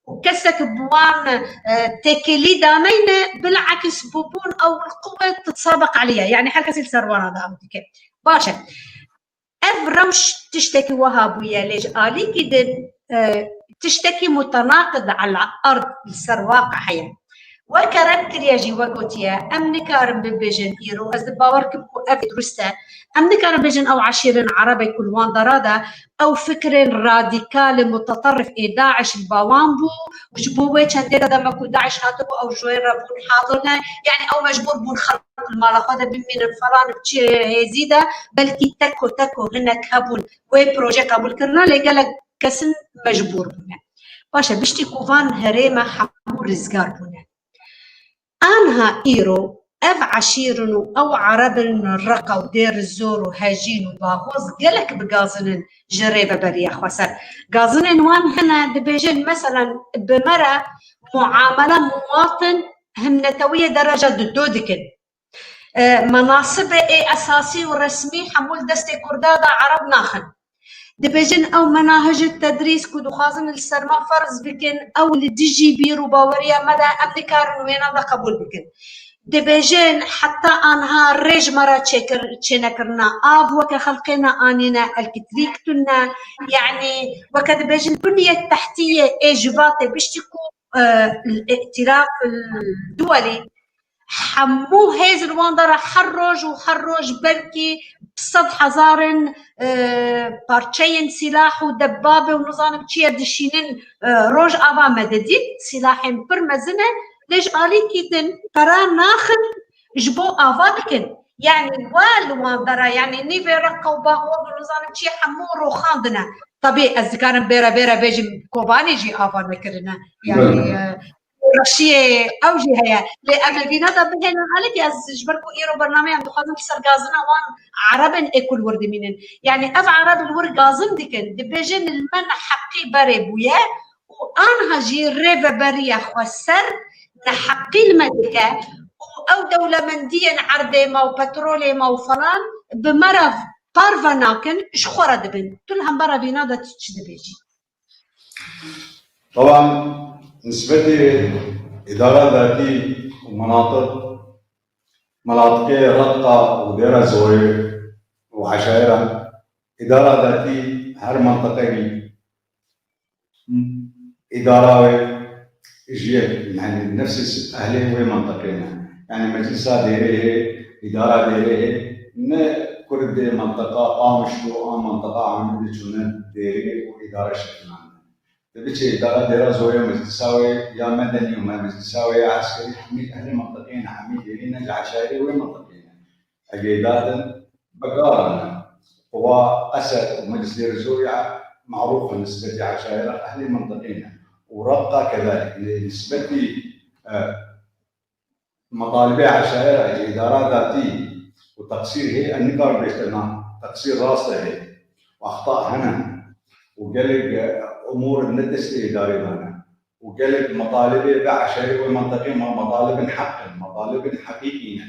û kesek bi wan, e, têkilî daneyne, bilakis bûbûn ew qewet titsabeq alîye. Yanî her kesî li ser wana de ew dike. Baş e. Ev rewş tiştekî wiha bûye, lê ji alîkî din, e, tiştekî mutenaqid ala erd li ser waqe heye. Weke red kiriye jî we gotiye, em nikarin bibêjin îro, ez di bawer kim ku ev durust e, em nikarin bêjin ew eşîrên Erebê ku li wan dera de ew fikrên radîkal û muteterif ê DAIŞ li ba wan bû û ji bo wê çendê de dema ku DAIŞ hatibû ew ji wê re bûn hazir ne, yanî ew mecbûr bûn xelk li mala xwe de bimînin falan bi çi hêzî de, belkî teko teko hinek hebûn wê proje qebûl kirine, lê gelek kesin mecbûr bûne. Baş e, piştî ku van herême hemû rizgar bûne. Anha îro ev eşîr in û ew Ereb in Reqa û Dêr Zor û Hejîn û Baxoz gelek bi gazin in ji rêveberiya xweser. Gazinên wan hene dibêjin, meselen, bi me re muamele muwatin him netewiyê dereca dudo dikin. E, menasibê ê esasî û resmî hemû li destê Kurda de Ereb naxin. Dibêjin ew menahicê tedrîs ku dixwazin li ser me ferz bikin, ew li dijî bîr û baweriya me de, em nikarin wêna de qebûl bikin. Dibêjin heta anha rê ji me re çêkir-, çênekirine, av weke xelkê neanîne, elektrîk tune, yanî weke dibêjin bunyet tehtiyê ê jivatê biştî ku, e, îtîraf, e, duwelî, hemû hêz li wan de re her roj û her roj belkî bi sed hezarin, e, parçeyên sîlah û debabê û nizanim çi ye dişînin, e, rojava me didît. Sîlahên pir mezin e, lê ji alîkî din qerar naxin ji bo ava bikin. Yanî wa li wan de re, yanî nîvê Reqa û Baxoz û nizanim çi ye hemû roxandine. Tabî ez dikarim bêre bêre bêjim Kobanê jî ava nekirine. Yanî, Belê. e, Reşiyê ew jî heye. Lê em ê vîna de bihêlin alîkî, ez ji ber ku îro bernameya em dixwazin li ser gazina wan Erebên ê ku li wir dimînin. Yanî ev Ereb li wir gazin dikin, dibêjin li me neheqî berê bûye û anha jî rêveberiya xweser neheqî li me dike û ew dewlemendiyên erdê me û petrolê me û falan bi me re parve nakin, ji xwe re dibin. Tu li hembera vîna de tu çi dibêjî? Taban, nisbetê îdara datî û menatiq, menatiqê Reqa û Dêra Zorê û eşaira, îdara datî her menteqekî îdara wê ji yek, yanî nefsê ehlê wê menteqê ne. Yanî meclisa Dêrê hê, îdara Dêrê hê, ne Kurd dê menteqa Qamişlo an menteqa Amedê çûne Dêrê û îdara şekilandin. Te biçe îdara Dêra Zorê meclisa wê ya medenî û me meclisa wê ya eskerî hemî ehlê menteqê ne, hemî Dêrê ne, ji eşairê wê menteqê ne. Ev ê datin vekarane. Quwa Qesed û Meclis Dêr Zorê ya merûf in nisbetî eşaira ehlê mintiqê ne. Û Reqa kedalik. Lê nisbetî, e, metalibê eşaira ji îdara datî û teqsîr hê, em nikarin bêjin na teqsîr rast e hê. Exta hene. Û gelek, e, umûr ne destê îdarê de ne. û gelek metalibê ve eşerê wê menteqê me metalibin heq in, metalibin heqîqî ne.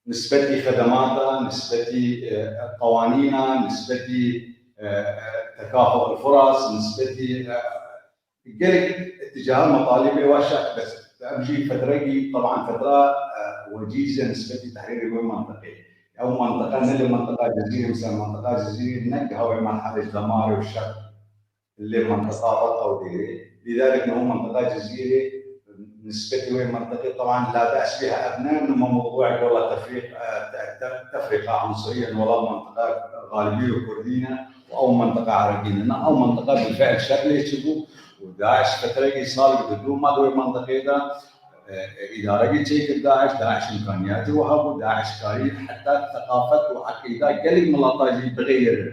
Nisbetî xedemata, nisbetî, e, qewanîna, nisbetî, e, e, tekaful furas, nisbetî, e, gelek îticaha metalibê we şex bes. Em jî fetrekî, teban fetra, e, wecîz e nisbetî tehrîrê wê menteqê. Ew menteqa ne li menteqa Cizîrê, mesela menteqa Cizîrê ne giha wê merhelê ji demarê û şer. Lê menteqa Reqa û Dêrê, lîderek ne û menteqa Cizîrê nisbetî wê menteqê, teban la be's bîha, ev ne, ne mewduek wela tefrîq, e, te-, te-, tefrîqa unsuriye, wela menteqa Galibî û Kurdî ne û ew menteqa Erebî ne. Na, ew menteqa bilfiil şer lê çibû û DAIŞ fetrekî salek di dû ma di wê menteqê de e, îdaregî çêkir DAIŞ, DAIŞ îmkaniyatê wiha bû, DAIŞ karî heta seqafet û eqîda gelek milata jî bixeyire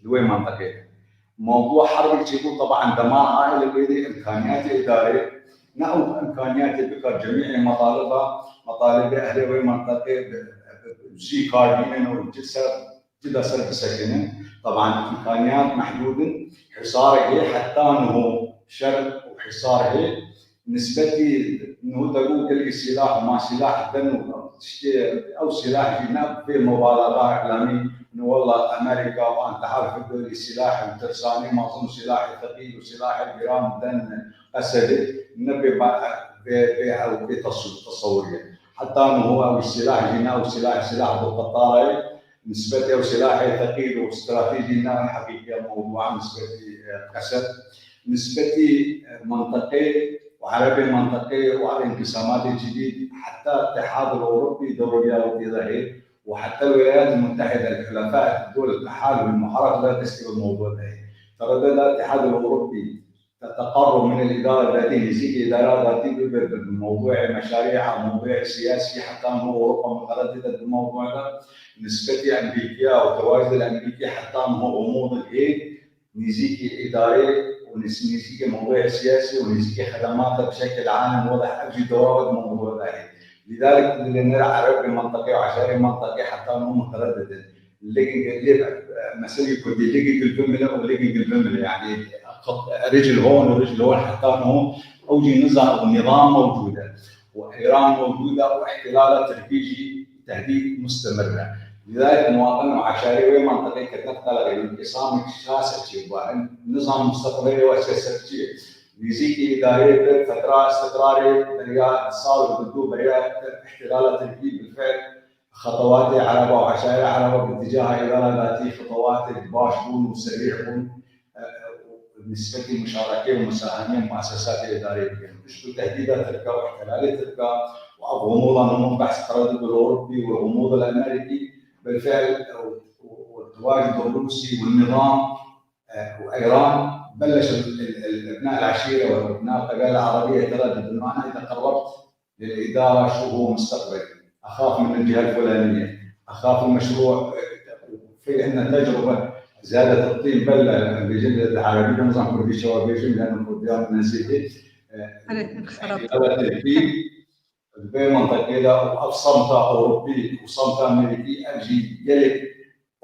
li wê menteqê. Mewdûa herbê çêbû, teban dema aile wê de îmkaniyatê îdarê, ne ew îmkaniyatê bikar cemî metaliba, metalibê ehlê wê menteqê bi, bi, bi, jî kar bînin û cil ser, cida ser bisekinin. Teban îmkaniyat mehdûd in. Hisarê hê heta niho şer û hisar hê. Nisbetî niho te got gelkî sîlah û ma sîlah den û tiştê ew sîlah jî ne bê mubalaxa îlamî, ne wela Amerîka û Îtîhad Dewlî sîlah û tirsanî mezin û sîlahê teqîl û sîlahê giran den Esedê, ne bê ma-, bê, bê ew bê tesu-, tesewirê. Heta niho ew sîlah jî ne ew sîlah, sîlah bi qetara ye. Nisbetî ew silahê teqîl û stratejî ne heqîqiya mewdûa nisbetî, e, Esed. Nisbetî, e, menteqê û erebê menteqê û enqîsamatê cidîd heta Îtîhad Ewropî dewriya wê tê de hê û heta Wîlayet Mutehîde, Hulefa Dol Tehaluf Muharref de destê wê mewdûa de hê. Te re de Îtîhad Ewropî تقرب من الإدارة الذاتية، نزیک îdara datî bibe bi mewdûê meşarî, mewdûê siyasî, heta niho Ewropa mutereddid e di mewdûa de. Nisbetî Amerîkî û tewacid Amerîkî heta niho umûd hê nizîkî îdarê û niz-, nizîkî mewdûê siyasî û nizîkî xedemata bi şekil anem wada ev jî dewra wada mewdûa de hê. Lîdalik dilênera Ereb ê menteqê û eşarê menteqê heta niho mutereddid in. Lêkin lê, e, meselê Kurdî, lêkin gil bimile û lêkin gil bimile. Yanî, qet-, ricil hon û ricil hon heta niho ew jî nizam û nîzam mewcûd e. Û Îran mewcûd e û îhtilala Tirkî jî tehdîd mustemir e. Lîdalik muwatin û eşarê wê menteqê ketine qeleqê, înqîsamê şaş çêbû. Nizam musteqbelê wê ser çi ye? Nizîkî îdareyê bi fetra îstiqrarê beriya sal û bi du beriya îhtilala Tirkî bilfe'l xetewatê Ereba û eşayira Ereba bi ticaha îdara datî xetewatê baş bûn û serîh bûn, e, û nisbetî muşarekê û musahemê muesesatê îdarê bikin. Pişt û tehdîda Tirka û îhtilalê Tirka û ev hûmûla niho behs tereddud Ewropî û hûmûl Amerîkî bilfe'l û, û, û tewacid Rûsî û nîzam، e، û Îran بلش ال-، ال-، ال-، أبناء العشيرة وأبناء القبائل العربية تردد إنه أنا إذا قربت للإدارة شو هو مستقبلي؟ أخاف من الجهة الفلانية، أخاف المشروع، في عندنا تجربة زادت الطين بلة، بيجي العربي نظام كردي شباب بيجي لأنه كرديان نزيهي. عليك الخراب. احتلالات الفيل بين منطقة لا وأبصمتها أوروبي وصمتها أمريكي أجي قلت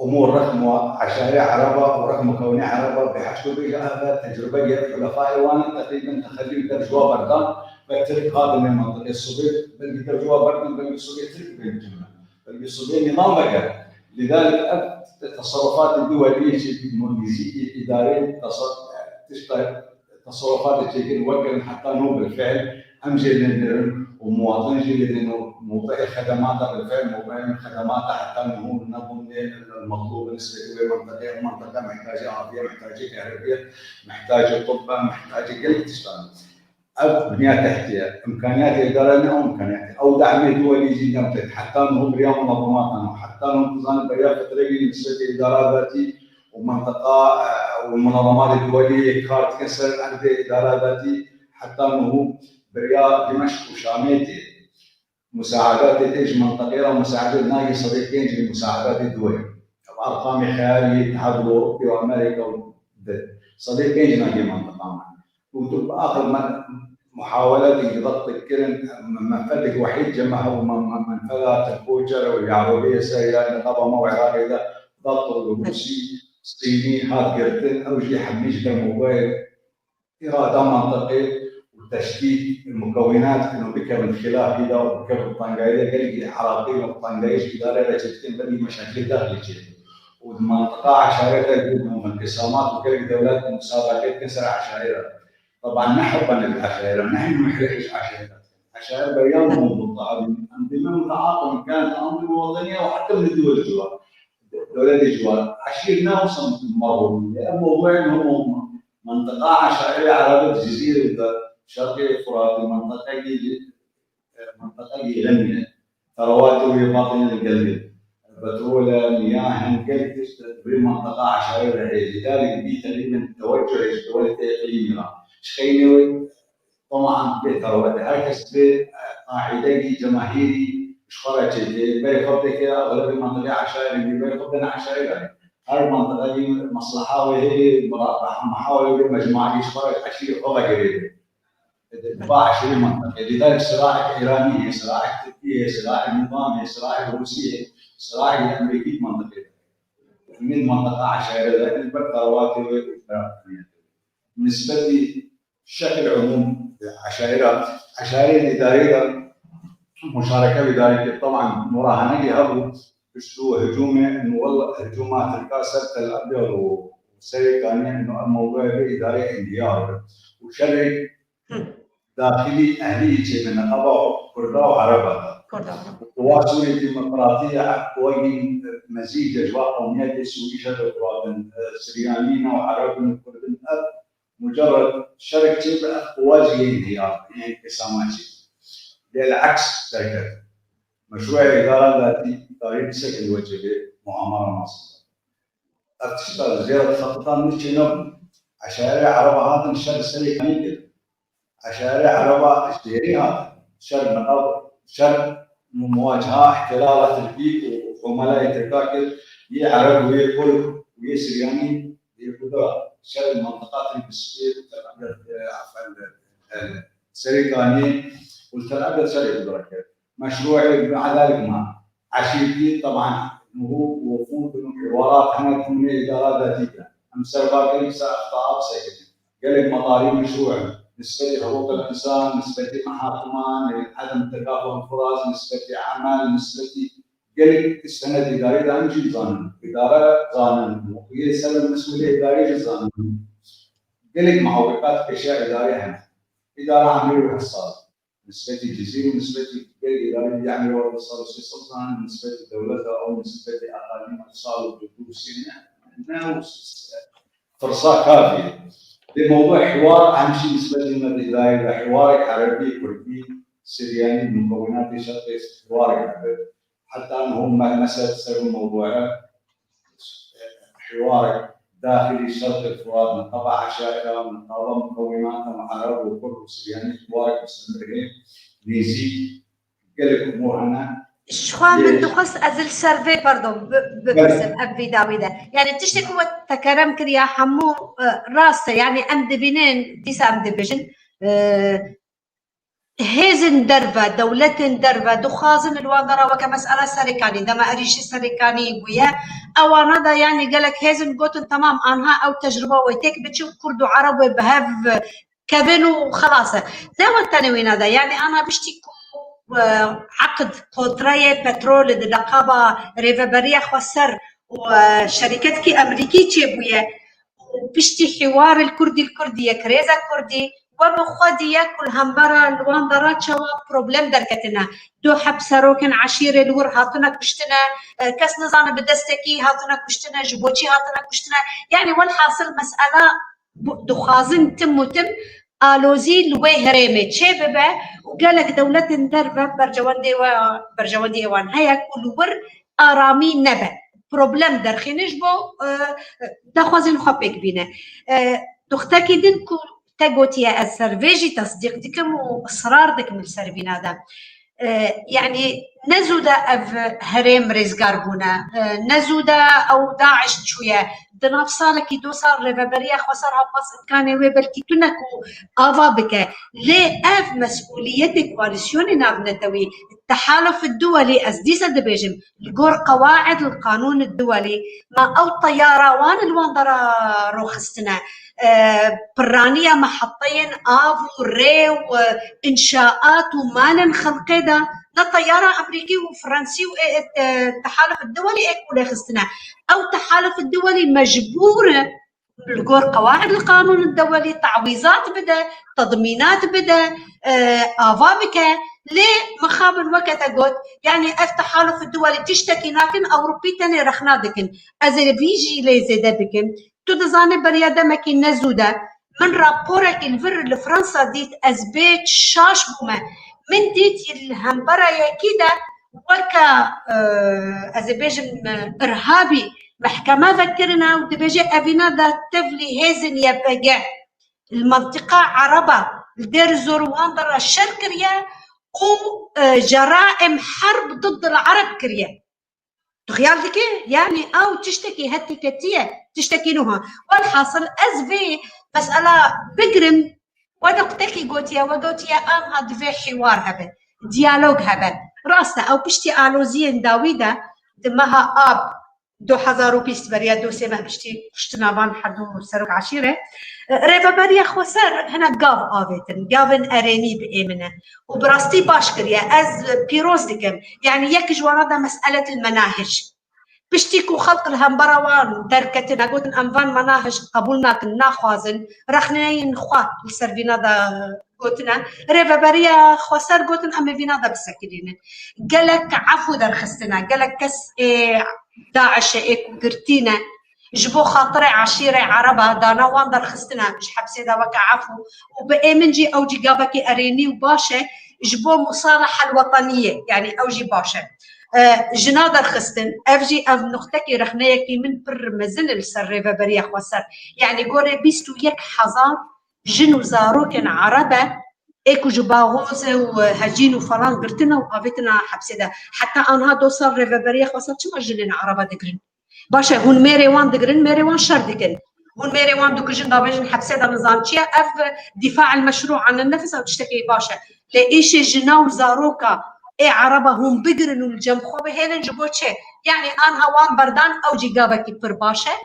أمور رقم عشائرية عربة ورقم مكونية عربة بحشو بيجا هذا تجربة جاء حلفاء وانا تقريبا تخلي درجوا بردان بترك هذا من منطقة الصبي بلقي درجوا بردان بلقي الصبي ترك بين الجملة بلقي الصبي نظام بقى. لذلك التصرفات الدولية شيء مونيزي إدارية تصرف تشتغل تصرفات تشكل وكل حتى نو بالفعل أمجد لندن ومواطن جديد إنه موضع خدمات بالفعل موضع خدمات حتى إنه نظم المطلوب بالنسبة للمنطقة. المنطقة محتاجة عافية، محتاجة كهربية، محتاجة طب، محتاجة كل تشتغل. أب بنية تحتية، إمكانيات إدارة أو إمكانيات أو دعم دولي جدا حتى إنه بريان منظماتنا وحتى إنه نظام بريان فترة بالنسبة للإدارة ذاتي ومنطقة، آه، والمنظمات الدولية كارت كسر أرض إدارة ذاتي حتى إنه بريا دمشق وشاميتي مساعدات إيش منطقة مساعدة ناقص صديقين جي مساعدات الدول. أرقام خيالية الاتحاد الأوروبي وأمريكا و-، صديقين جي ناقص منطقة ما. وتبقى آخر ما محاولات ضغط الكرن منفذ وحيد جمعه ومنفذات الكوجر واليعربية سيئة نقابة موعظة إذا ضغط الروسي الصيني هاد قرتن أو جي حميش للموبايل إرادة منطقي وتشتيت المكونات إنه بكر الخلاف إذا وبكر الطنجاية قال عراقي والطنجايش إدارة رجعتين بني مشاكل داخلية والمنطقة عشائرية تجدهم انقسامات وكل دولات مسابقات كسر عشائرة. طبعا نحن بني العشائر نحن محرقش عشائر عشائر بريان موضوع طبعا أنظمة متعاقبة كانت أنظمة وطنية وحتى من الدول الجوار دولة الجوار عشير ناوسم مروا لأن موضوع إنهم منطقة عشائرية عربية جزيرة شرق الفرات منطقة جي منطقة جي غنية ثروات وهي باطنة القلب بترول مياه قلب في منطقة عشائرية لذلك دي تقريبا توجه الدول الإقليمية شخينوي Teman bê tewet, her kes bê, e, qaîdekî cemahîrî ji xwe re çêke, berê xwe bideke, eğlebê mentiqê eşairê bî, berê xwe bidene eşaira. Her mentiqeyî mesleha wê heye, mera-, meha wê bê mecmuayî ji xwe re eşîrê xwe vegirê. Ba eşîrê mentiqê. Lîderek siraek Îranî heye, siraek Tirkî heye, siraek Nîzam heye, siraek Rûsî heye, siraek Emerîkî mentiqê. Hemî mentiqa eşaire de, elbet tewatê wê û nisbetî şekil umûm, eşaira, eşairê îdarê de muşareke îdarê kir. Teban murahenekî hebû, pişt û hicûmê, wella hicûma Tirka ser Tel Abyad û Serê Kaniyê, em mewduya vê îdarê endiyar û şerê daxilî ehlî çê bi niqaba Kurda û Ereba de. Kurda. Quwa Sûrî demokratî ya wegî mezî cejwa qewmiyetê Sûrî jê de xuratin, Siryanî ne û Ereb in, Kurd in, ev mucerred şerek çê bi ev quwa jî yên hiya, yên kesama çê. Lê el-aks derket. Meşruê îdara datî tarî bi sekil wecibê muamara masî. Ev tişta li zêr xetitan min çê nebû. Eşairê Ereba hatin şer serê kanî kir. Eşairê Ereba ji dêrê hatin. Şer niqab, şer mu-, muwaciha îhtilala Tirkî û komelayê Tirka kir. Yê Ereb û yê Kurd û yê Siryanî yê Kurda şer mentiqa Tirk bi spê, e, efendim, e, Serê Kaniyê û li Tel Abyad şerê Kurda kir. Meşruê bi edalek ma. Eşîrtî, teban, nû wefûd û hiwarat hene ku nê îdara de dîte. Em ser va gelek ser exta bisekinin. Gelek metarî meşrû in. Nisbetî hiqûqil însan, nisbetî mehakiman, edem tekaful firaz, nisbetî emel, nisbetî gelek sened îdarê de em jî zanin. Îdare zanin. Yê ser mesûlê îdarê jî zanin. Gelek muhawîqat pêşiya îdarê hene. Îdara emrê wî hesab. Nisbetî Cizîr û nisbetî gelê îdarî, yanî, wa du sal û sê sed zanin, nisbetî dewleta ew, nisbetî eqalîma du sal û du sê ne, ne û firsa kafî ye. Lê mewdûa hiwar, em jî nisbetî me di îdarê de hiwarek erebî, kurdî, siryanî, mukewinatê şerqê hiwarek hebe. Heta niho me, me ser, ser vê mewdûa re hiwarek daxilî Şerqê Furat, niqaba eşaira, niqaba mukewimata ereb û kurd û siryanî hiwarek mustemir heye, nêzîk gelek umûr hene. Ji xwe min Lê dixwest ez li ser vê, pardon, bi-, bipirsim, Belê. Ev vî dawî de. Yani tiştê ku we tekerem kiriya hemû, e, rast e. Yani em dibînin, dîsa em dibêjin, e, hêzên derve, dewletên derve dixwazin li wan dera weke mesela Serêkanî, dema êrîşî Serêkanî bûye, ewana de, yanî, gelek hêzin gotin, temam, anha ew tecrûba wê têk biçin, Kurd û Ereb wê bi hev kevin û xelas e. Ne wek tenê wîna de, yanî, ana piştî ku, e, eqd, kontrayê petrolê di leqaba rêveberiya xweser û, e, şerîketkî Emerîkî çêbûye, û piştî hiwar li Kurdî li Kurdî ye, krêza Kurdî, we bi xwe diye ku li hembera li wan dera çawa problem derketine. Du heb serokên eşîrê li wir hatine kuştine, e, kes nizane bi destekî hatine kuştine, ji bo çi hatine kuştine. Yani welhasil mesela bu, dixwazin tim û tim alozî li wê herêmê çê bibe û gelek dewletên derve berjewendê we, berjewendiyê wan heye ku li wir aramî nebe. Problem derxîne ji bo, e, daxwazên xwe pêk bîne. E, nuqtekî din ku te gotiye, ez ser vê jî tesdîq dikim û israr dikim li ser vîna de. E, yanî ne zû de ev herêm rêzgar bûne, e, ne zû de ew DAIŞ çûye. Di nav salekî, du sal rêveberiya xweser hat, bas imkanê wê belkî tune ku ava bike. Lê ev mesûliyetê koalîsyonê navnetewî, tehaluf duwelî, ez dîsa dibêjim, li gor qewaid û qanûn duwelî, ma ew teyara wan li wan dera roxistine, e, pirraniya meheteyên av û rê û, e, înşaat û malên xelkê de, ne teyara Amerîkî û Fransî û ê, ê, e, tehaluf duwelî ê ku lê xistine. Ew tehaluf duwelî mecbûr e li gor qewaid li qanûn dewelî tawîzat bide, tedmînat bide, e, ava bike. Lê mixabin weke te got, yanî ev tehaluf duwelî tiştekî nakin, Ewropî tenê rexna dikin. Ez ê vî jî lê zêde bikim. Tu dizanî beriya demekî ne zû de min raporekî li vir li Fransa dît, ez bê şaş bûme. Min dît li hembera yekî de weke, e, ez ê bêjim, e, irhabî mehkeme vekirine û dibêje evîna de tevlî hêzên Y P G li mentiqa Ereba li Dêr Zor wan de re şer kiriye û, e, ceraim herb diddil Ereb kiriye. Tu xiyal dikî? Yanî ew tiştekî hetî ketiye, tiştekî nû ha. Welhasil ez vê mesela bigirim, we nuqtekî gotiye, we gotiye anha divê hîwar hebe, diyalog hebe. Rast e, ew piştî aloziyên dawî de di meha Ab du hezar û bîst beriya dosyê me piştî kuştina van herdû serok eşîre, e, Rêveberiya Xweser hinek gav avêtin, gavên erênî bi ê min e. Û bi rastî baş kiriye. Ez pîroz dikim. Yanî yek ji wana de mes'eletil menahij. Piştî ku xelq li hembera wan derketine, gotin, em van menahij qebûl nakin, naxwazin, rexneyên xwe li ser vîna de gotine. Rêveberiya Xweser gotin, em ê vîna de bisekinînin. Gelek efû derxistine, gelek kes ê DAIŞê ê ku girtî ne, ji bo xatirê eşîrê Ereba dana wan derxistine ji hepsê de weke efû û bi ê min jî ew jî gavekî erênî û baş e ji bo musalehel wetaniyê, yanî ew jî baş e. E, jina derxistin, ev jî ev nuqtekî rexneyekî min pir mezin li ser Rêveberiya Xweser. Yanî gorê bîst û yek hezar jin û zarokên Ereb e, ê ku ji Baxozê û Hecîn û falan girtine û avêtine hepsê de. Heta anha do sal Rêveberiya Xweser çima jinên Ereba digirin? Baş e, hûn mêrê wan digirin, mêrê wan şer dikin. Hûn mêrê wan dikujin, davêjin hepsê de, nizam çi ye? Ev dîfa el meşrû anil nefes, ew tiştekî baş e. Lê îşê jina û zaroka ê Ereba hûn bigirin û li cem xwe bihêlin, ji bo çi? Yanî anha wan berdan, ew jî gavekî pir baş e.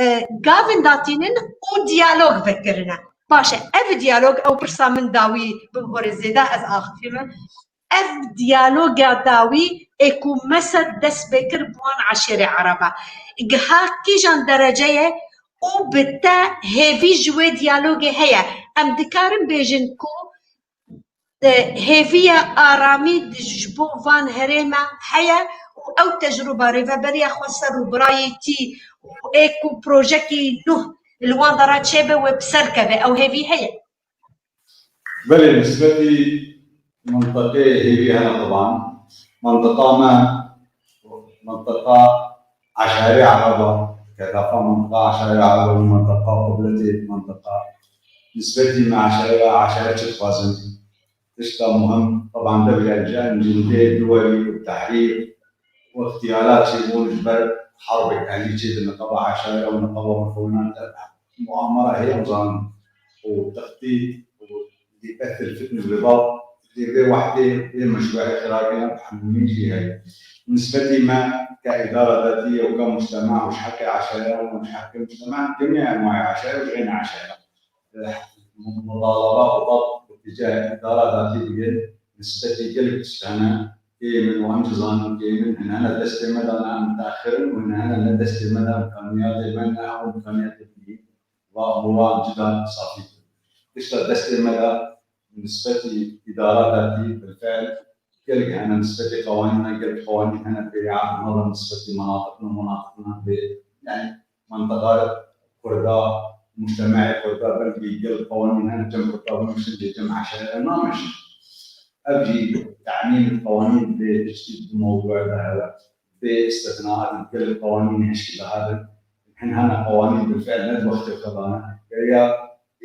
E, gavên datînin û diyalog vekirine. Baş e, ev diyalog, ew pirsa min dawî bibore zêde, ez axifî me. Ev diyaloga dawî ê ku Mesed dest pê kir bi wan eşêrê Ereba. Giha kîjan derece ye û bi te hêvî ji wê diyalogê heye? Em dikarin bêjin ku, e, hêviya aramî di ji bo van herêma heye û ew tecrûba Rêveberiya Xweser û birayêtî û ê ku projekî nuh li wan de re çêbe wê bi ser keve, ew hêvî heye. Belê, nisbetî mintiqê hêvî hene, teban. Mintiqa me, mintiqa eşarê Ereba, kedafa mintiqa eşarê Ereba, mintiqa qubletê mintiqa. Nisbetî me eşare, eşare çi dixwazin? Tişta muhim, teban, devre cengê duwelî û tehrîr û îxtiyalat çêbûn ji ber herbê ehlî çê di niqaba eşare û niqaba mixewinan de muamera heye, em zanin. Û textît û dîqetil fitne bi bab lê vê wehdê vê meşruê xirakirina bi hemûyî jî heye. Nisbetî me ke îdara datî û ke mujtema û ji heqê eşare û ji heqê mujtema, dinya enwayê eşare û ji xêna eşare. Mutalaba û tab bi tîcayê îdara datî bigin, nisbetî gelek tişt hene, kê min wan ji zanin, kê min hin hene destê me de ne em mutexir in û hin hene ne destê me de imkaniyatê me ne ew imkaniyatê bigîn. Va hûran cida safî. Tişta destê me de nisbetî îdara datî, bilfe'l, gelek hene nisbetî qewanîna, gelek qewanîn hene bêriya nava nisbetî menatiqin û menatiqina bê, yanî mentiqa Kurda, mujtemaê Kurda, belkî gelek qewanîn hene cem Kurda bimeşin, lê cem eşare nameşin. Ev jî temîm qewanîn bê tiştî di mewduê de hebe, bê îstitnaat gelek qewanîn hişk dihebin. Hin hene qewanîn bilfe'l ne di wextê xwe de ne. Geriya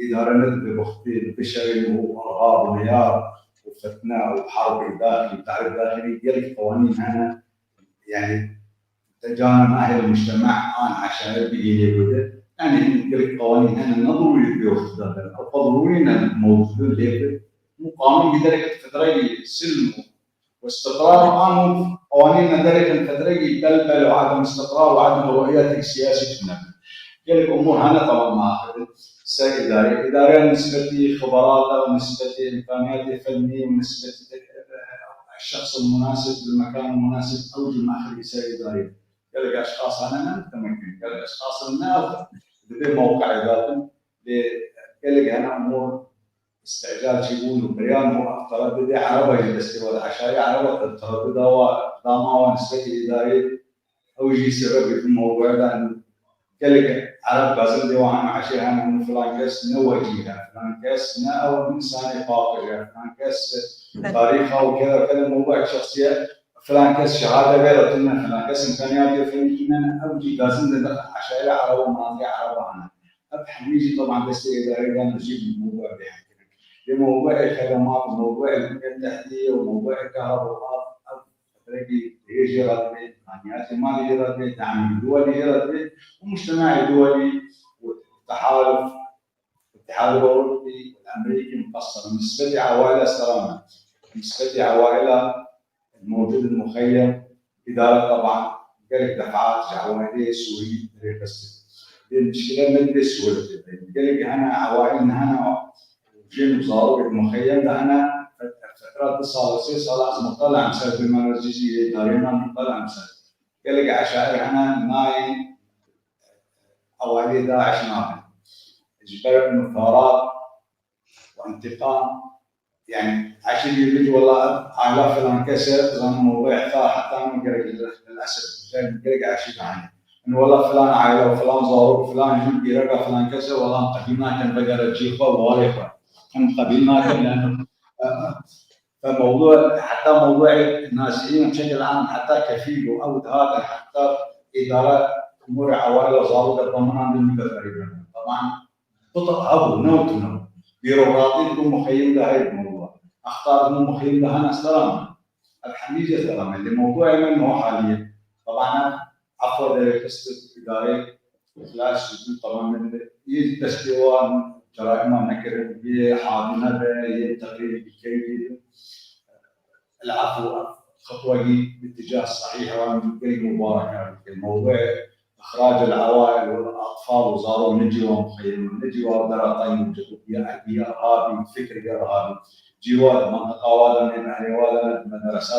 îdare nedibe wextê dişerên û irhab û neyar û fitne û herbê daxilî û tehrîb daxilî, gelek qewanîn hene, yanî te cana nahêle mujtema an eşare bigihînê wê de. Yanî hin gelek qewanîn hene, ne zerûrî di vê wextê de bin. Ew xwe zerûrî ne mewcûd in, lê bi qanûn giderek fitrekî silm û û istiqrar û an û qewanîn me derêxin fetrekî belbel û edem istiqrar û edem ru'yetek siyasî tune bin. Gelek umûr hene, tamam, me axivin ser îdarê. Îdareya nisbetî xiberata û nisbetî îmkaniyatê fennî û nisbetî şexs munasib li mekan munasib ew jî me axivî ser îdarê. Gelek eşxas hene ne mutemekin, gelek eşxas ne ew dibê mewqe'ê datin. Lê gelek hene umûr îstical çêbûn û beriyan û tereddudê Ereba jî destê we de, eşarê Ereba tereduda we dama we nisbetî îdarê, ew jî sebebê ku mewduê de gelek Ereb gazin dê we hene eşê hene hûn filan kes ne wecîh e, filan kes ne ew însanê paqij e, filan kes tarîxa û keda keda mewduek şexsî ye, filan kes şehade vê re tune, filan kes îmkaniyatê fenî tune ne, ew jî gazin dê de eşarê Ereba û manatê Ereba hene. Ev hemî jî teban destê îdarê de ne jî mewduê bê hevkirin. Lê mewduê xedemat, mewduê bûnê tehliyê û mewduê kahrabat, ev fetrekî hêjê re dibê, îmkaniyatê malî jê re dibê, damî duwelî jê re dibê û mujtemaê duwelî û tehaluf, الاتحاد الاوروبي والامريكي مقصر. نسبتي عوائل سلامه، نسبتي عوائل الموجود المخيم، اداره طبعا، قال لك دفعات عوائليه سوري ريقصت. المشكله من بسهوله، قال لك انا عوائلنا هنا جيم زاروك المخيم ده انا فترات صار سي صار لازم اطلع مسافه من الجزيره دارينا نطلع مسافه. قال لك عشائر هنا ناين اوائل داعش ناين. اجبر انه ثارات وانتقام. يعني عشان يجي والله على فلان كسر زمان موضوع احتار حتى انا قريت للاسف زين قريت عشان يعني انه والله فلان عائله وفلان زاروك فلان جنب يرقى فلان كسر والله قديم ما كان بقرا جيخوا واريخوا هم قبيل ما كان لانه آه، فموضوع حتى موضوع النازحين بشكل عام حتى كفيل او هذا حتى اداره امور عوائل وزاروك الضمان عن المدة تقريبا. طبعا بطء هبو نوت نو بيروقراطي تكون مخيم لها هاي الموضوع. اخطاء تكون مخيم لها ناس ترى الحميد ترى اللي موضوع من هو حاليا. طبعا عفوا قصه اداره خلاص طبعا من يتسكوا جرائم نكر حاضنه يتقريب الكيد العفو خطوه باتجاه الصحيح ومباركه. الموضوع اخراج العوائل والاطفال وزاروا من جوا مخيم من جوا درا طيب جديد ارهابي فكر ارهابي جوا منطقه وادا من اهل وادا مدرسه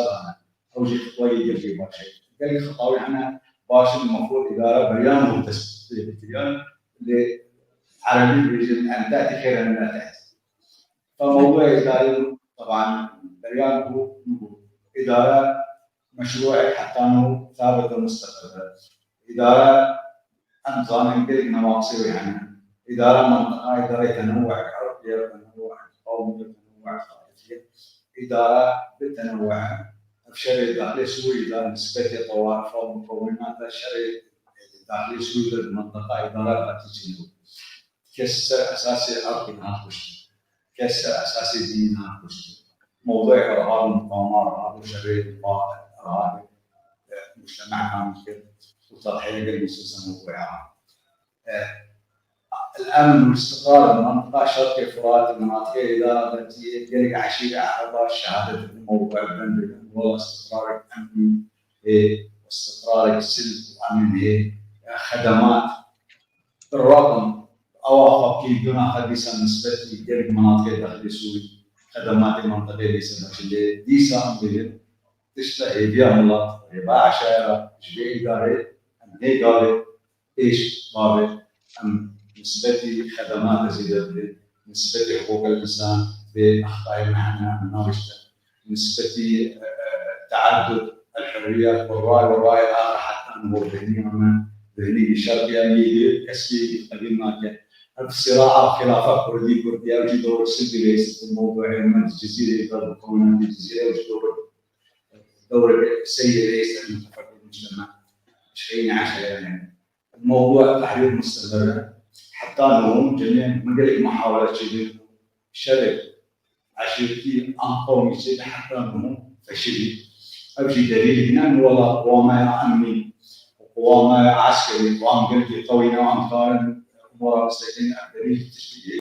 او جي خطوه يجي باشي قال خطاوي احنا باش المفروض اداره بريان وتسبيح بريان لعربي بيجي ان تاتي خيرا من لا تاتي. فموضوع اداره طبعا بريان هو اداره مشروع حتى انه ثابت ومستقر. اداره ام زانن قلق نواقصي يعني اداره منطقه اداره تنوع عرقي تنوع قومي تنوع طائفي اداره بالتنوع. الشرع الداخلي السوري اداره نسبه طوائف ومكونات الشرع الداخلي السوري للمنطقه اداره باتيتشينو. كسر اساسي عرقي ناقش كسر اساسي ديني ناقش موضوع ارهاب المقاومه ارهاب وشرع ارهاب مجتمع كامل وتضحيه قلب مسلسل موضوع عام. الأمن والاستقرار بالمنطقة شرق الفرات المناطق الإدارة التي قلق عشيرة عربة شهادة الموضوع بند والله استقرار أمني واستقرار السلم وأمن خدمات بالرغم أو خطي دون حديث نسبة قلق مناطق داخل سوري خدمات منطقة ليس مجلة ليس أمنية تشتهي بها ملاط رباع عشائر جبي إدارة أمنية قالت ايش بابه ام نسبتي خدمات زيادة نسبتي حقوق الانسان باخطاء معنا مناقشه نسبتي تعدد الحريات والراي والراي الاخر حتى انه ذهني انا ذهني شرقي امني كسبي قبل ما كان الصراع خلافات كردي كردي او جي دور سلبي ليس في الموضوع من الجزيره يقدر مكونات الجزيره او جي دور دور سيء ليس المتفق المجتمع شيء عشان يعني الموضوع تحرير مستمر حتى انه جميع مجال محاولة شيء شرك عشيرتي عن قومي شيء حتى انه فشل او شيء دليل هنا انه والله قوامه امني وقوامه عسكري قوام قلبي قوي نوعا قارن امور مساكين الدليل التشكيلي.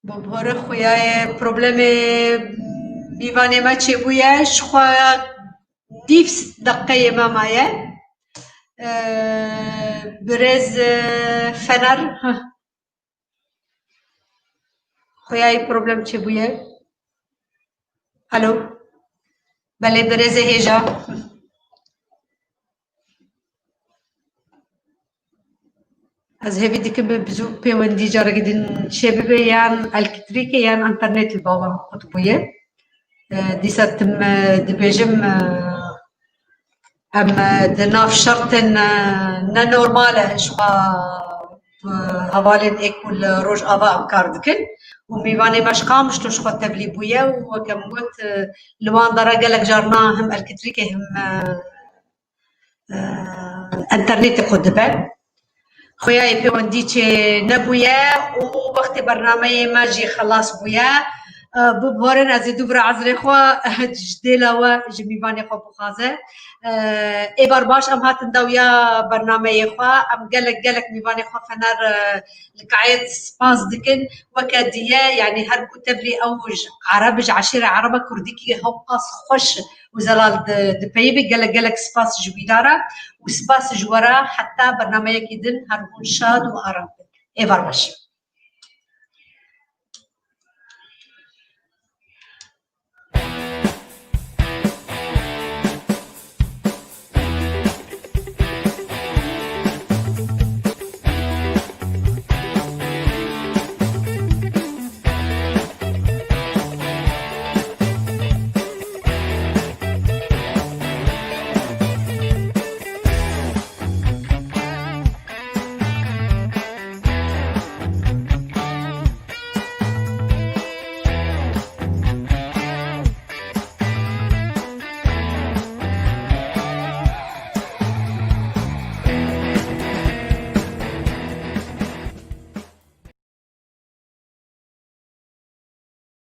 Bibore xuya ye problemê mîvanê me çêbûye, ji xwe nîv deqeyê me maye. Birêz Fener, xuya ye problem çêbûye. Alo. Belê birêzê hêja. Ez hêvî dikim bi zû pêwendî carekî din çêbibe yan elektrîkê yan înternetê bawer qut bûye. Dîsa tim dibêjim em di nav şertên ne normal e ji xwe hevalên ê ku li Rojava em kar dikin û mîvanê me ji Qamişlo ji xwe tevlî bûye û weke min got li wan dera gelek carna him elektrîkê him înternetê xwe dibe. Xuya yê pêwendî çê nebûye û wextê bernameyê me jî xelas bûye. Bi barin ez ê dû vira ezrê xwe ji dêla we ji mîvanê xwe bixwaze. Ê bar baş em hatin dawiya bernameyê xwe. Em gelek gelek mîvanê xwe Fener li kayet spas dikin. Weke diye, yanî her ku tevlî ew ji Ereb, ji eşîra Ereba Kurdîkî hewqas xweş û zelal di, dipeyivî. Gelek gelek spas ji wî dara û spas ji we re. Heta bernameyekî din her hûn şad û aram bin. Êvar baş.